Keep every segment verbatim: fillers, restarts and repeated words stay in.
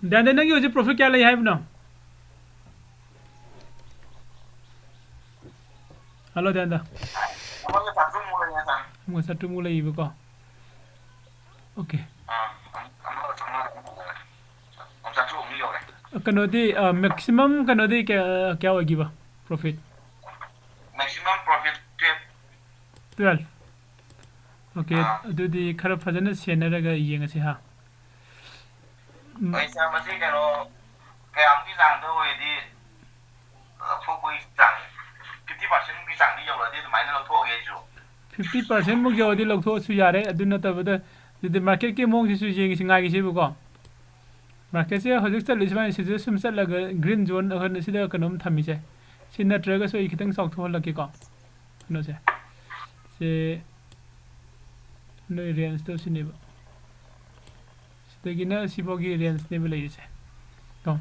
ꯗꯥꯟꯗ, ꯅꯪꯒꯤ ꯍꯧꯖꯤꯛ profit ꯀꯌꯥ ꯂꯩ ꯍꯥꯏꯕꯅꯣ? ꯍꯜꯂꯣ, ꯗꯥꯟꯗ꯫ ꯑꯃꯒ ꯆꯥꯇ꯭ꯔꯨꯛꯃꯨꯛ ꯂꯩꯌꯦ, ꯁꯥꯔ꯫ ꯑꯃꯒ ꯆꯥꯇ꯭ꯔꯨꯛꯃꯨꯛ ꯂꯩꯌꯦꯕꯀꯣ꯫ Okay꯫ ꯑꯥ, ꯑꯃꯒ ꯆꯥꯝꯃꯉꯥ ꯑꯃꯨꯛ ꯌꯧꯔꯦ꯫ ꯑꯃꯨꯛ ꯆꯥꯇ꯭ꯔꯨꯛꯃꯨꯛ ꯌꯧꯔꯦ꯫ ꯀꯩꯅꯣꯗꯤ, ꯑ, maximum ꯀꯩꯅꯣꯗꯤ ꯀꯌꯥ, ꯀꯌꯥ ꯑꯣꯏꯈꯤꯕ profit? Maximum profit twelve꯫ Twelve꯫ Okay, ꯑꯥ꯫ ꯑꯗꯨꯗꯤ ꯈꯔ ꯐꯖꯅ ꯁꯦꯟꯅꯔꯒ ꯌꯦꯡꯉꯁꯤ ꯍꯥ꯫ ꯎꯝ꯫ ꯍꯣꯏ ꯁꯥꯔ, ꯃꯁꯤ ꯀꯩꯅꯣ, ꯀꯌꯥꯃꯨꯛꯀꯤ ꯆꯥꯡꯗ ꯑꯣꯏꯔꯗꯤ ꯂꯧꯊꯣꯛꯄꯒꯤ ꯆꯥꯡ, fifty percentꯃꯨꯛꯀꯤ ꯆꯥꯡꯗꯤ ꯌꯧꯔꯛꯑꯗꯤ ꯑꯗꯨꯃꯥꯏꯅ ꯂꯧꯊꯣꯛꯑꯒꯦ ꯑꯩꯁꯨ꯫ Fifty percentꯃꯨꯛ ꯌꯧꯔꯗꯤ ꯂꯧꯊꯣꯛꯑꯁꯨ ꯌꯥꯔꯦ꯫ ꯑꯗꯨ ꯅꯠꯇꯕꯗ ꯑꯗꯨꯗꯤ marketꯀꯤ ꯃꯑꯣꯡꯁꯤꯁꯨ ꯌꯦꯡꯉꯤꯁꯤ, ꯉꯥꯏꯒꯤꯁꯤꯕꯀꯣ꯫ Marketꯁꯦ ꯍꯧꯖꯤꯛ ꯆꯠꯂꯤ ꯁꯨꯃꯥꯏꯅ ꯁꯤꯗ ꯁꯨꯝ ꯆꯠꯂꯒ green zone ꯑꯩꯈꯣꯏꯅ ꯁꯤꯗ ꯀꯩꯅꯣꯝ ꯊꯝꯃꯤꯁꯦ, ꯁꯤ ꯅꯠꯇ꯭ꯔꯒꯁꯨ ꯑꯩ ꯈꯤꯇꯪ ꯆꯥꯎꯊꯣꯛꯍꯜꯂꯛꯀꯦꯀꯣ꯫ ꯀꯩꯅꯣꯁꯦ, ꯁꯤ ꯅꯣꯏ rangeꯇꯣ ꯁꯤꯅꯦꯕ, ꯁꯤꯗꯒꯤꯅ ꯁꯤꯐꯥꯎꯒꯤ rangeꯅꯦꯕ ꯂꯩꯔꯤꯁꯦ ꯀꯣ꯫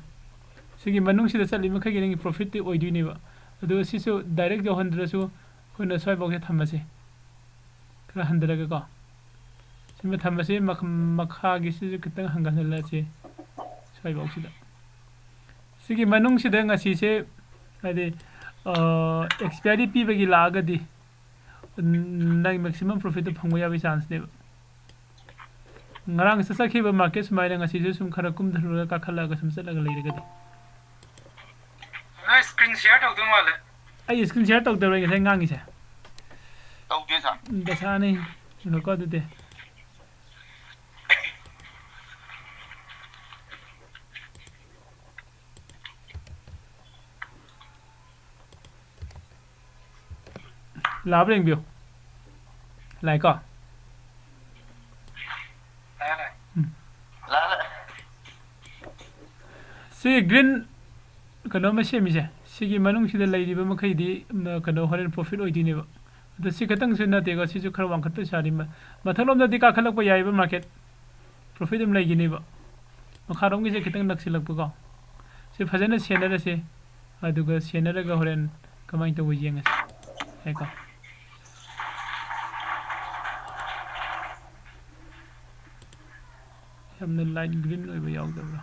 ꯁꯤꯒꯤ ꯃꯅꯨꯡꯁꯤꯗ ꯆꯠꯂꯤ ꯃꯈꯩꯒꯤ ꯅꯪꯒꯤ profitꯇꯤ ꯑꯣꯏꯗꯣꯏꯅꯦꯕ꯫ ꯑꯗꯨꯒ ꯁꯤꯁꯨ direct ꯌꯧꯍꯟꯗ꯭ꯔꯁꯨ ꯑꯩꯈꯣꯏꯅ ꯁ꯭ꯋꯥꯏꯐꯥꯎꯁꯦ ꯊꯝꯃꯁꯤ, ꯈꯔ ꯍꯟꯊꯔꯒꯀꯣ꯫ ꯁꯤꯃ ꯊꯝꯃꯁꯤ, ꯃꯈ-, ꯃꯈꯥꯒꯤꯁꯤꯁꯨ ꯈꯤꯇꯪ ꯍꯟꯒꯠꯍꯜꯂꯁꯤ ꯁ꯭ꯋꯥꯏꯐꯥꯎꯁꯤꯗ꯫ ꯁꯤꯒꯤ ꯃꯅꯨꯡꯁꯤꯗ ꯉꯁꯤꯁꯦ, ꯍꯥꯏꯗꯤ, ꯑ, expiry ꯄꯤꯕꯒꯤ ꯂꯥꯛꯑꯒꯗꯤ, ꯎꯝ, ꯅꯪ maximum profitꯇꯣ ꯐꯪꯕ ꯌꯥꯕꯒꯤ chanceꯅꯦꯕ꯫ ꯉꯔꯥꯡ ꯆꯠꯆꯈꯤꯕ market ꯁꯨꯃꯥꯏꯅ ꯉꯁꯤꯁꯨ ꯁꯨꯝ ꯈꯔ ꯀꯨꯝꯊꯔꯨꯔꯒ ꯀꯥꯈꯠꯂꯛꯑꯒ ꯁꯨꯝ ꯆꯠꯂꯒ ꯂꯩꯔꯒꯗꯤ꯫ ꯅꯣꯏ screen share ꯇꯧꯗꯧ ꯃꯥꯜꯂꯦ꯫ ꯑꯩ screen share ꯇꯧꯗꯕ꯭ꯔꯥ ꯉꯁꯥꯏ ꯉꯥꯡꯉꯤꯁꯦ? ꯇꯧꯗꯦ, ꯁꯥꯔ꯫ ꯗꯁꯥꯅꯤ꯫ ꯉꯥꯏꯈꯣꯀꯣ ꯑꯗꯨꯗꯤ꯫ ꯂꯥꯛꯑꯕ꯭ꯔꯥ ꯌꯦꯡꯕꯤꯌꯨ꯫ ꯂꯥꯛꯑꯦꯀꯣ? ꯂꯥꯛꯑꯦ, ꯂꯥꯛꯑꯦ꯫ ꯎꯝ꯫ ꯂꯥꯛꯑꯦ, ꯂꯥꯛꯑꯦ꯫ ꯁꯤ green ꯀꯩꯅꯣ ꯑꯃ ꯁꯦꯝꯃꯤꯁꯦ, ꯁꯤꯒꯤ ꯃꯅꯨꯡꯁꯤꯗ ꯂꯩꯔꯤꯕ ꯃꯈꯩꯗꯤ, ꯎꯝ, ꯀꯩꯅꯣ, ꯍꯣꯔꯦꯟ profit ꯑꯣꯏꯗꯣꯏꯅꯦꯕ꯫ ꯑꯗꯣ ꯁꯤ ꯈꯛꯇꯪꯁꯨ ꯅꯠꯇꯦꯀꯣ, ꯁꯤꯁꯨ ꯈꯔ ꯋꯥꯡꯈꯠꯄ ꯌꯥꯔꯤ꯫ ꯃ-, ꯃꯊꯛꯂꯣꯝꯗꯗꯤ ꯀꯥꯈꯠꯂꯛꯄ ꯌꯥꯏꯑꯕ market, profit ꯑꯗꯨꯝ ꯂꯩꯈꯤꯅꯦꯕ꯫ ꯃꯈꯥꯔꯣꯝꯒꯤꯁꯦ ꯈꯤꯇꯪ ꯅꯛꯁꯤꯜꯂꯛꯄꯀꯣ꯫ ꯁꯤ ꯐꯖꯅ ꯁꯦꯟꯅꯔꯁꯦ, ꯑꯗꯨꯒ ꯁꯦꯟꯅꯔꯒ ꯍꯣꯔꯦꯟ ꯀꯃꯥꯏꯅ ꯇꯧꯕ ꯌꯦꯡꯉꯁꯦ꯫ ꯌꯥꯏꯀꯣ? ꯌꯥꯝꯅ light green ꯑꯣꯏꯕ ꯌꯥꯎꯗꯕ꯭ꯔꯥ?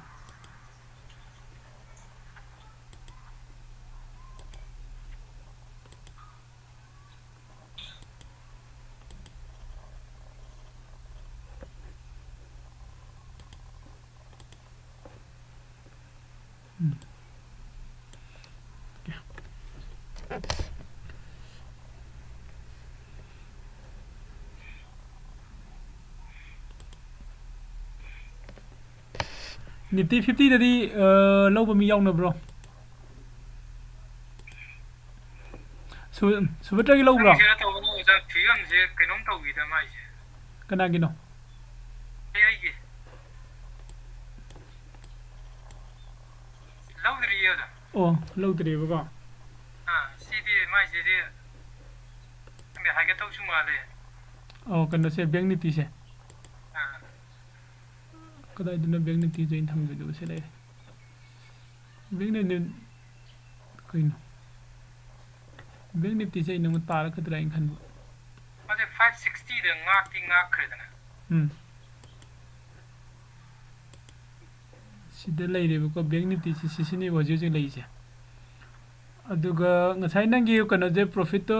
ꯅꯤꯐꯇꯤ ꯐꯤꯐꯇꯤꯗꯗꯤ ꯂꯧꯕ ꯃꯤ ꯌꯥꯎꯅꯕ꯭ꯔꯣ? ꯁꯨ- ꯁꯨꯕꯇ꯭ꯔꯒꯤ ꯂꯧꯕ꯭ꯔꯣ? ꯅꯪꯁꯤꯅ ꯇꯧꯕꯅꯣ ꯑꯣꯖꯥ, ꯐꯤꯕꯝꯁꯦ ꯀꯩꯅꯣꯝ ꯇꯧꯈꯤꯗ ꯃꯥꯏꯁꯦ꯫ ꯀꯅꯥꯒꯤꯅꯣ? ꯑꯩ ꯑꯩꯒꯤ ꯂꯧꯗ꯭ꯔꯤꯌꯦ ꯑꯣꯖꯥ꯫ ꯑꯣ, ꯂꯧꯗ꯭ꯔꯤꯕꯀꯣ? ꯑꯥ, ꯁꯤꯗꯤ ꯃꯥꯏꯁꯤꯗꯤ ꯈꯪꯗꯦ, ꯍꯥꯏꯒꯠꯇꯧꯁꯨ ꯃꯥꯜꯂꯦ꯫ ꯑꯣ, ꯀꯩꯅꯣꯁꯦ, ꯕꯦꯡ ꯅꯤꯐꯇꯤꯁꯦ꯫ ꯑꯥ, ꯀꯗꯥꯏꯗꯅꯣ ꯕꯦꯡ ꯅꯤꯐꯇꯤꯁꯦ ꯑꯩꯅ ꯊꯝꯈꯤꯕꯗꯨꯕꯨ ꯁꯤ ꯂꯩꯔꯦ꯫ ꯕꯦꯡ ꯅꯤꯐꯇꯤ ꯀꯩꯅꯣ? ꯕꯦꯡ ꯅꯤꯐꯇꯤꯁꯦ ꯑꯩ ꯅꯉꯣꯟꯗ ꯇꯥꯔꯛꯀꯗ꯭ꯔꯥ ꯍꯥꯏꯅ ꯈꯟꯕ꯫ ꯃꯥꯁꯦ ꯐꯥꯏꯚ ꯁꯤꯛꯁꯇꯤꯗ ꯉꯥꯛꯇꯤ ꯉꯥꯛꯈ꯭ꯔꯦꯗꯅ꯫ ꯎꯝ꯫ ꯁꯤꯗ ꯂꯩꯔꯦꯕꯀꯣ, ꯕꯦꯡ ꯅꯤꯐꯇꯤꯁꯤ ꯁꯤꯁꯤꯅꯦꯕ ꯍꯧꯖꯤꯛ ꯍꯧꯖꯤꯛ ꯂꯩꯔꯤꯁꯦ꯫ ꯑꯗꯨꯒ ꯉꯁꯥꯏ ꯅꯪꯒꯤ ꯀꯩꯅꯣꯁꯦ, ꯄ꯭ꯔꯣꯐꯤꯠꯇꯣ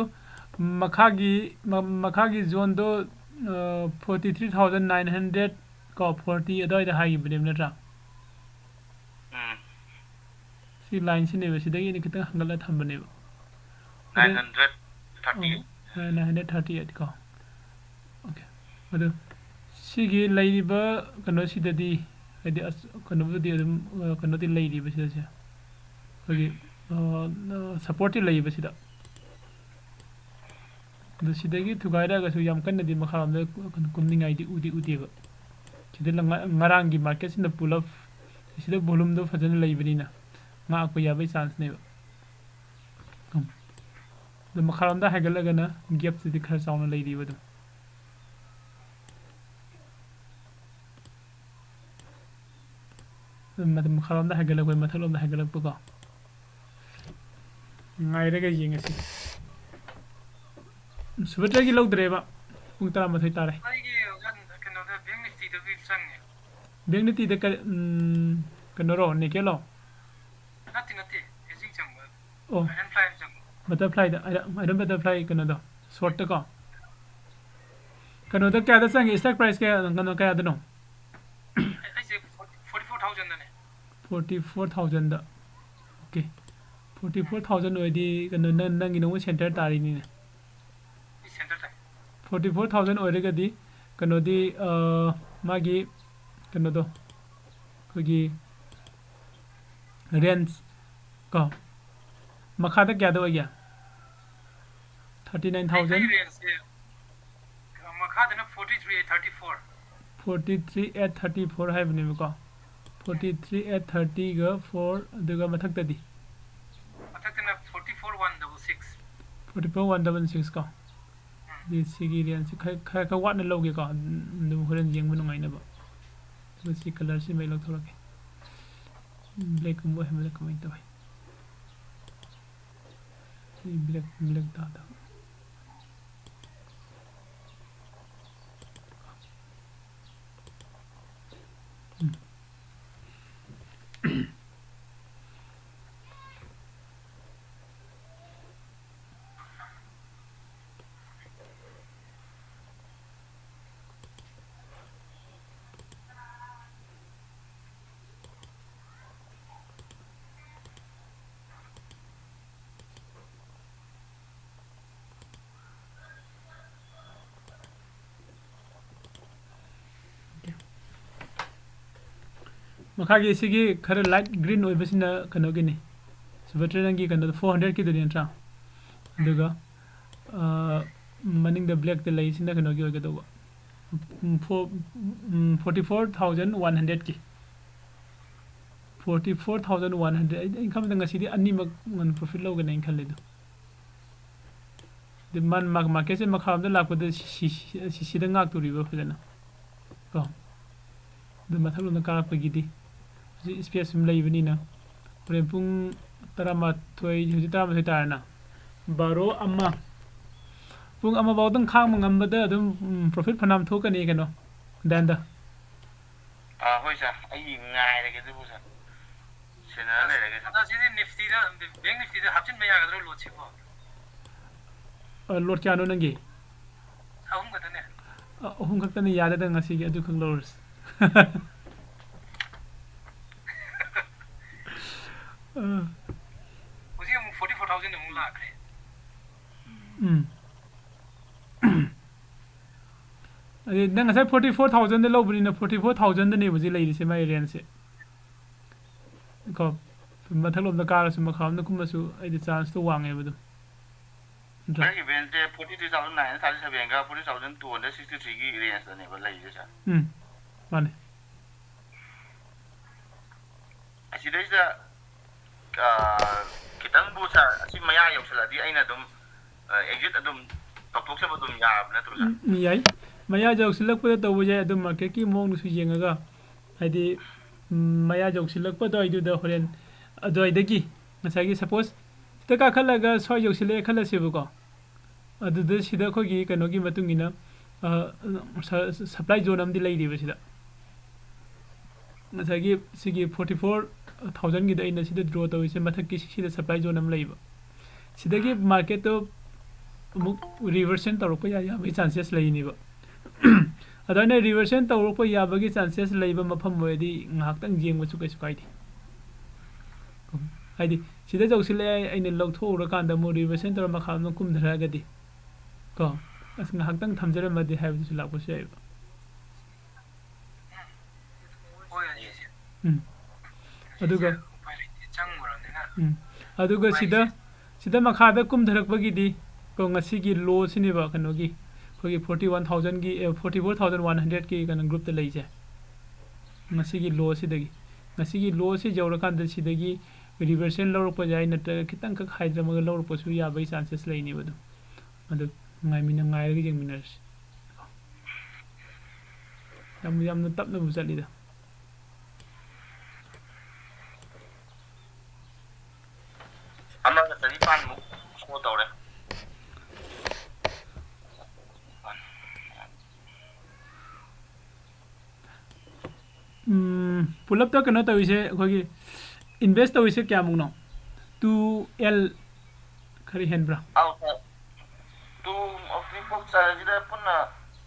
ꯃꯈꯥꯒꯤ ꯃ- ꯃꯈꯥꯒꯤ ꯖꯣꯟꯗꯣ forty three thousand nine hundred ꯀꯣ, ꯐꯣꯔꯇꯤ ꯑꯗꯨꯋꯥꯏꯗ ꯍꯥꯏꯈꯤꯕꯅꯦꯕ ꯅꯠꯇ꯭ꯔꯥ? ꯎꯝ꯫ ꯁꯤ ꯂꯥꯏꯟꯁꯤꯅꯦꯕ, ꯁꯤꯗꯒꯤ ꯑꯩꯅ ꯈꯤꯇꯪ ꯍꯟꯒꯠꯂ ꯊꯝꯕꯅꯦꯕ꯫ Nine hundred thirty eight. Nine hundred thirty eight ꯀꯣ꯫ ꯑꯣꯀꯦ꯫ ꯑꯗꯨ ꯁꯤꯒꯤ ꯂꯩꯔꯤꯕ ꯀꯩꯅꯣꯁꯤꯗꯗꯤ, ꯍꯥꯏꯗꯤ ꯑꯁ ꯀꯩꯅꯣꯕꯨꯗꯤ ꯑꯗꯨꯝ ꯑ, ꯀꯩꯅꯣꯗꯤ ꯂꯩꯔꯤꯕ ꯁꯤꯗꯁꯦ, ꯑꯩꯈꯣꯏꯒꯤ ꯁꯞꯄꯣꯔꯠꯇꯤ ꯂꯩꯕ ꯁꯤꯗ꯫ ꯑꯗꯨ ꯁꯤꯗꯒꯤ ꯊꯨꯒꯥꯏꯔꯛꯑꯒꯁꯨ ꯌꯥꯝ ꯀꯟꯅꯗꯤ ꯃꯈꯥꯔꯣꯝꯗ ꯀꯩꯅꯣ ꯀꯨꯝꯅꯤꯡꯉꯥꯏꯗꯤ ꯎꯗꯤ ꯎꯗꯦꯕ꯫ ꯁꯤꯗ ꯂ- ꯉ- ꯉꯔꯥꯡꯒꯤ ꯃꯥꯔꯀꯦꯠꯁꯤꯅ ꯄꯨꯂꯞ ꯁꯤꯗ ꯚꯣꯂꯨꯝꯗꯣ ꯐꯖꯅ ꯂꯩꯕꯅꯤꯅ ꯉꯥꯛꯄ ꯌꯥꯕꯒꯤ ꯆꯥꯟꯁꯅꯦꯕ꯫ ꯎꯝ꯫ ꯑꯗꯣ ꯃꯈꯥꯔꯣꯝꯗ ꯍꯥꯏꯒꯠꯂꯒꯅ ꯒꯦꯞꯁꯤꯗꯤ ꯈꯔ ꯆꯥꯎꯅ ꯂꯩꯔꯤꯕ ꯑꯗꯨꯝ꯫ ꯑꯗꯨꯝ ꯃꯊꯛ- ꯃꯈꯥꯔꯣꯝꯗ ꯍꯥꯏꯒꯠꯂꯛꯄ, ꯃꯊꯛꯂꯣꯝꯗ ꯍꯥꯏꯒꯠꯂꯛꯄꯀꯣ꯫ ꯉꯥꯏꯔꯒ ꯌꯦꯡꯉꯁꯤ꯫ ꯁꯨꯕꯇ꯭ꯔꯒꯤ ꯂꯧꯗ꯭ꯔꯦꯕ꯫ ꯄꯨꯡ ꯇꯔꯥꯃꯥꯊꯣꯏ ꯇꯥꯔꯦ꯫ ꯑꯩꯒꯤ ꯑꯣꯖꯥ ꯀꯩꯅꯣꯗ ꯕꯦꯡ ꯅꯤꯐꯇꯤꯗꯕꯨꯗꯤ ꯆꯪꯉꯦ꯫ ꯕꯦꯡ ꯅꯤꯐꯇꯤꯗ ꯀ- ꯎꯝ, ꯀꯩꯅꯣꯔꯣ, ꯅꯦꯀꯦꯂꯣ? ꯅꯠꯇꯦ ꯅꯠꯇꯦ, ꯍꯦꯖꯤꯡ ꯆꯪꯕ꯫ ꯑꯣ꯫ ꯑꯥꯏꯔꯟ ꯐ꯭ꯂꯥꯏ ꯆꯪꯕ꯫ ꯕꯇꯔꯐ꯭ꯂꯥꯏꯗ, ꯑꯥꯏꯔꯟ ꯕꯇꯔꯐ꯭ꯂꯥꯏ ꯀꯩꯅꯣꯗꯣ, ꯁꯣꯔꯠꯇꯀꯣ꯫ ꯀꯩꯅꯣꯗ ꯀꯌꯥꯗ ꯆꯪꯉꯤ? ꯏꯁꯇꯛ ꯄ꯭ꯔꯥꯏꯁ ꯀꯌꯥ, ꯀꯩꯅꯣ, ꯀꯌꯥꯗꯅꯣ? ꯑꯩꯁꯦ ꯐꯣꯔꯇꯤ ꯐꯣꯔ ꯊꯥꯎꯖꯟꯗꯅꯦ꯫ ꯐꯣꯔꯇꯤ ꯐꯣꯔ ꯊꯥꯎꯖꯟꯗ꯫ ꯑꯣꯀꯦ꯫ Forty four thousand ꯑꯣꯏꯔꯗꯤ ꯀꯩꯅꯣ, ꯅꯪ, ꯅꯪꯒꯤ ꯅꯃꯨꯛ center ꯇꯥꯔꯤꯅꯤꯅꯦ꯫ Center ꯇꯥꯏ꯫ Forty four thousand ꯑꯣꯏꯔꯒꯗꯤ ꯀꯩꯅꯣꯗꯤ, ꯑ, ꯃꯥꯒꯤ ꯀꯩꯅꯣꯗꯣ, ꯑꯩꯈꯣꯏꯒꯤ range ꯀꯣ, ꯃꯈꯥꯗ ꯀꯌꯥꯗ ꯑꯣꯏꯒꯦ? Thirty nine thousand? ꯑꯩꯒꯤ range ꯁꯦ, ꯑ, ꯃꯈꯥꯗꯅ forty three eight thirty four꯫ Forty three eight thirty four ꯍꯥꯏꯕꯅꯦꯕꯀꯣ꯫ Forty three eight thirty ꯒ four, ꯑꯗꯨꯒ ꯃꯊꯛꯇꯗꯤ? ꯃꯊꯛꯇꯅ forty four one double six꯫ Forty four one double six ꯀꯣ꯫ ꯎꯝ꯫ ꯑꯗꯨꯗꯤ ꯁꯤꯒꯤ range ꯁꯤ ꯈꯔ, ꯈꯔ, ꯈꯔ ꯋꯥꯠꯅ ꯂꯧꯒꯦꯀꯣ, ꯑꯗꯨꯝ ꯍꯣꯔꯦꯟ ꯌꯦꯡꯕ ꯅꯨꯡꯉꯥꯏꯅꯕ꯫ ꯑꯗꯨꯒ ꯁꯤ colour ꯁꯤꯃ ꯑꯩ ꯂꯧꯊꯣꯔꯛꯀꯦ꯫ Black ꯀꯨꯝꯕ ꯑꯣꯏꯍꯟꯕꯗ ꯀꯃꯥꯏꯅ ꯇꯧꯋꯤ? ꯁꯤ black, black ꯇꯥꯗꯕ꯫ ꯎꯝ꯫ ꯃꯈꯥꯒꯤ ꯁꯤꯒꯤ ꯈꯔ light green ꯑꯣꯏꯕꯁꯤꯅ ꯀꯩꯅꯣꯒꯤꯅꯤ, ꯁꯨꯚꯇ꯭ꯔ, ꯅꯪꯒꯤ ꯀꯩꯅꯣꯗꯣ four hundred ꯀꯤꯗꯨꯅꯤ ꯅꯠꯇ꯭ꯔꯥ? ꯑꯗꯨꯒ, ꯑ, ꯃꯅꯤꯡꯗ black ꯇ ꯂꯩꯁꯤꯅ ꯀꯩꯅꯣꯒꯤ ꯑꯣꯏꯒꯗꯧꯕ, ꯎꯝ, four, ꯎꯝ, forty four thousand one hundred ꯀꯤ꯫ Forty four thousand one hundred꯫ ꯑꯩ, ꯑꯩꯅ ꯈꯟꯕꯗ ꯉꯁꯤꯗꯤ ꯑꯅꯤꯃꯛ ꯉꯟꯅ profit ꯂꯧꯒꯅꯤ ꯑꯩꯅ ꯈꯜꯂꯤꯗꯣ꯫ ꯑꯗꯨ ꯃꯥ-, ꯃꯥ-, market ꯁꯦ ꯃꯈꯥꯔꯣꯝꯗ ꯂꯥꯛꯄꯗ ꯁꯤ-, ꯁꯤ-, ꯁꯤ-, ꯁꯤꯗ ꯉꯥꯛꯇꯣꯔꯤꯕ ꯐꯖꯅ꯫ ꯀꯣ꯫ ꯑꯗꯨ ꯃꯊꯛꯂꯣꯝꯗ ꯀꯥꯔꯛꯄꯒꯤꯗꯤ ꯍꯧꯖꯤꯛ space ꯁꯨꯝ ꯂꯩꯕꯅꯤꯅ ꯍꯣꯔꯦꯟ ꯄꯨꯡ ꯇꯔꯥꯃꯥꯊꯣꯏ, ꯍꯧꯖꯤꯛ ꯇꯔꯥꯃꯥꯊꯣꯏ ꯇꯥꯔꯦꯅ꯫ ꯕꯥꯔꯣ, ꯑꯃ꯫ ꯄꯨꯡ ꯑꯃ ꯐꯥꯎꯗꯪ ꯈꯥꯡꯕ ꯉꯝꯕꯗ ꯑꯗꯨꯝ, ꯎꯝ, profit ꯐꯅꯌꯥꯝ ꯊꯣꯛꯀꯅꯤ ꯀꯩꯅꯣ, ꯗꯥꯏꯟꯗ꯫ ꯑꯥ, ꯍꯣꯏ sir, ꯑꯩ ꯉꯥꯏꯔꯒꯦ ꯑꯗꯨꯕꯨ sir꯫ ꯁꯦꯟꯅꯔ ꯂꯩꯔꯒꯦ sir꯫ ꯑꯗꯣ ꯁꯤꯗꯤ Nifty ꯗ, Bank Nifty ꯗ ꯍꯥꯞꯆꯤꯟꯕ ꯌꯥꯒꯗ꯭ꯔꯣ load ꯁꯤꯕꯣ? ꯑ, load ꯀꯌꯥꯅꯣ ꯅꯪꯒꯤ? ꯑꯍꯨꯝ ꯈꯛꯇꯅꯦ꯫ ꯑ, ꯑꯍꯨꯝ ꯈꯛꯇꯅꯤ, ꯌꯥꯔꯦꯗ ꯉꯁꯤꯒꯤ ꯑꯗꯨꯈꯛ ꯂꯧꯔꯁꯤ꯫ ꯑ꯫ ꯎꯝ꯫ ꯑꯗꯩ ꯅꯪ ꯉꯁꯥꯏ forty four thousandꯗ ꯂꯧꯕꯅꯤꯅ, forty four thousandꯗꯅꯦꯕ ꯍꯧꯖꯤꯛ ꯂꯩꯔꯤꯁꯦ, ꯃꯥꯏ rangeꯁꯦ꯫ ꯀꯣ, ꯃꯊꯛꯂꯣꯝꯗ ꯀꯥꯔꯁꯨ ꯃꯈꯥꯔꯣꯝꯗ ꯀꯨꯝꯃꯁꯨ ꯑꯩꯗꯤ chanceꯇꯣ ꯋꯥꯡꯉꯦꯕ ꯑꯗꯨꯝ꯫ ꯅꯠꯇ꯭ꯔꯥ? ꯅꯪꯒꯤ rangeꯁꯦ forty three thousand nine hundred thirty sevenꯒ forty thousand two hundred sixty threeꯒꯤ rangeꯇꯅꯦꯕ ꯂꯩꯔꯤꯁꯦ, sir꯫ ꯎꯝ, ꯃꯥꯅꯦ꯫ ꯑꯁꯤꯗꯩꯁꯤꯗ, ꯑ, ꯈꯤꯇꯪꯕꯨ, sir, ꯑꯁꯤ ꯃꯌꯥ ꯌꯧꯁꯜꯂꯛꯑꯗꯤ ꯑꯩꯅ ꯑꯗꯨꯝ, ꯑ, exit ꯑꯗꯨꯝ ꯇꯧꯊꯣꯛꯆꯕ ꯑꯗꯨꯝ ꯌꯥꯔꯕ ꯅꯠꯇ꯭ꯔꯣ, sir? ꯎꯝ, ꯌꯥꯏ꯫ ꯃꯌꯥ ꯌꯧꯁꯤꯜꯂꯛꯄꯗ ꯇꯧꯕ ꯌꯥꯏ, ꯑꯗꯨꯝ marketꯀꯤ ꯃꯑꯣꯡꯗꯨꯁꯨ ꯌꯦꯡꯉꯒ, ꯍꯥꯏꯗꯤ, ꯎꯝ, ꯃꯌꯥ ꯌꯧꯁꯤꯜꯂꯛꯄ ꯑꯗꯨꯋꯥꯏꯗꯨꯗ ꯍꯣꯔꯦꯟ ꯑꯗꯨꯋꯥꯏꯗꯒꯤ ꯉꯁꯥꯏꯒꯤ, suppose, ꯁꯤꯗ ꯀꯥꯈꯠꯂꯒ ꯁ꯭ꯋꯥꯏ ꯌꯧꯁꯤꯜꯂꯛꯑꯦ ꯈꯜꯂꯁꯦꯕꯀꯣ꯫ ꯑꯗꯨꯗ ꯁꯤꯗ ꯑꯩꯈꯣꯏꯒꯤ ꯀꯩꯅꯣꯒꯤ ꯃꯇꯨꯡ ꯏꯟꯅ, ꯑ, ꯁ-, supply zone ꯑꯃꯗꯤ ꯂꯩꯔꯤꯕ ꯁꯤꯗ꯫ ꯉꯁꯥꯏꯒꯤ ꯁꯤꯒꯤ forty four thousandꯒꯤꯗ ꯑꯩꯅ ꯁꯤꯗ draw ꯇꯧꯔꯤꯁꯦ, ꯃꯊꯛꯀꯤ ꯁꯤꯗ supply zone ꯑꯃ ꯂꯩꯕ꯫ ꯁꯤꯗꯒꯤ marketꯇꯣ ꯑꯃꯨꯛ reversion ꯇꯧꯔꯛꯄ ꯌꯥ-, ꯌꯥꯕꯒꯤ chances ꯂꯩꯅꯦꯕ꯫ ꯑꯗꯨꯃꯥꯏꯅ reversion ꯇꯧꯔꯛꯄ ꯌꯥꯕꯒꯤ chances ꯂꯩꯕ ꯃꯐꯝ ꯑꯣꯏꯔꯗꯤ ꯉꯥꯏꯍꯥꯛꯇꯪ ꯌꯦꯡꯕꯁꯨ ꯀꯩꯁꯨ ꯀꯥꯏꯗꯦ꯫ ꯍꯥꯏꯗꯤ ꯁꯤꯗ ꯌꯧꯁꯤꯜꯂꯛꯑꯦ, ꯑꯩꯅ ꯂꯧꯊꯣꯛꯎꯔꯀꯥꯟꯗ ꯑꯃꯨꯛ reversion ꯇꯧꯔ ꯃꯈꯥ ꯑꯃꯨꯛ ꯀꯨꯝꯊꯔꯛꯑꯒꯗꯤ ꯀꯣ, ꯑꯁ, ꯉꯥꯏꯍꯥꯛꯇꯪ ꯊꯝꯖꯔꯝꯃꯗꯤ ꯍꯥꯏꯕꯗꯨꯁꯨ ꯂꯥꯛꯄꯁꯨ ꯌꯥꯏꯑꯕ꯫ ꯎꯝ꯫ ꯑꯗꯨꯒ, ꯎꯝ꯫ ꯑꯗꯨꯒ ꯁꯤꯗ, ꯁꯤꯗ ꯃꯈꯥꯗ ꯀꯨꯝꯊꯔꯛꯄꯒꯤꯗꯤ ꯀꯣ, ꯉꯁꯤꯒꯤ low ꯁꯤꯅꯦꯕ ꯀꯩꯅꯣꯒꯤ, ꯑꯩꯈꯣꯏꯒꯤ forty one thousandꯒꯤ, ꯑꯦ, forty four thousand one hundredꯀꯤ ꯀꯩꯅꯣ groupꯇ ꯂꯩꯁꯦ꯫ ꯉꯁꯤꯒꯤ low ꯁꯤꯗꯒꯤ, ꯉꯁꯤꯒꯤ low ꯁꯤ ꯌꯧꯔꯀꯥꯟꯗ ꯁꯤꯗꯒꯤ reversal ꯂꯧꯔꯛꯄ ꯌꯥꯏ, ꯅꯠꯇ꯭ꯔꯒ ꯈꯤꯇꯪꯈꯛ ꯍꯥꯏꯊꯔꯝꯃꯒ ꯂꯧꯔꯛꯄꯁꯨ ꯌꯥꯕꯒꯤ chances ꯂꯩꯅꯦꯕ ꯑꯗꯨꯝ꯫ ꯑꯗꯨ ꯉꯥꯏꯃꯤꯟꯅ-, ꯉꯥꯏꯔꯒ ꯌꯦꯡꯃꯤꯟꯅꯔꯁꯤ꯫ ꯌꯥꯝ, ꯌꯥꯝꯅ ꯇꯞꯅꯕꯨ ꯆꯠꯂꯤꯗ꯫ ꯑꯃꯒ ꯆꯅꯤꯄꯥꯟꯃꯨꯛ show ꯇꯧꯔꯦ꯫ ꯎꯝ, ꯄꯨꯂꯞꯇ ꯀꯩꯅꯣ ꯇꯧꯔꯤꯁꯦ, ꯑꯩꯈꯣꯏꯒꯤ invest ꯇꯧꯔꯤꯁꯦ ꯀꯌꯥꯃꯨꯛꯅꯣ? Two L ꯈꯔ ꯍꯦꯟꯕ꯭ꯔꯥ? ꯑꯧ, sir꯫ Two, ꯑꯣ, ꯍꯧꯖꯤꯛꯐꯥꯎ ꯆꯥꯔꯁꯤꯗ ꯄꯨꯟꯅ,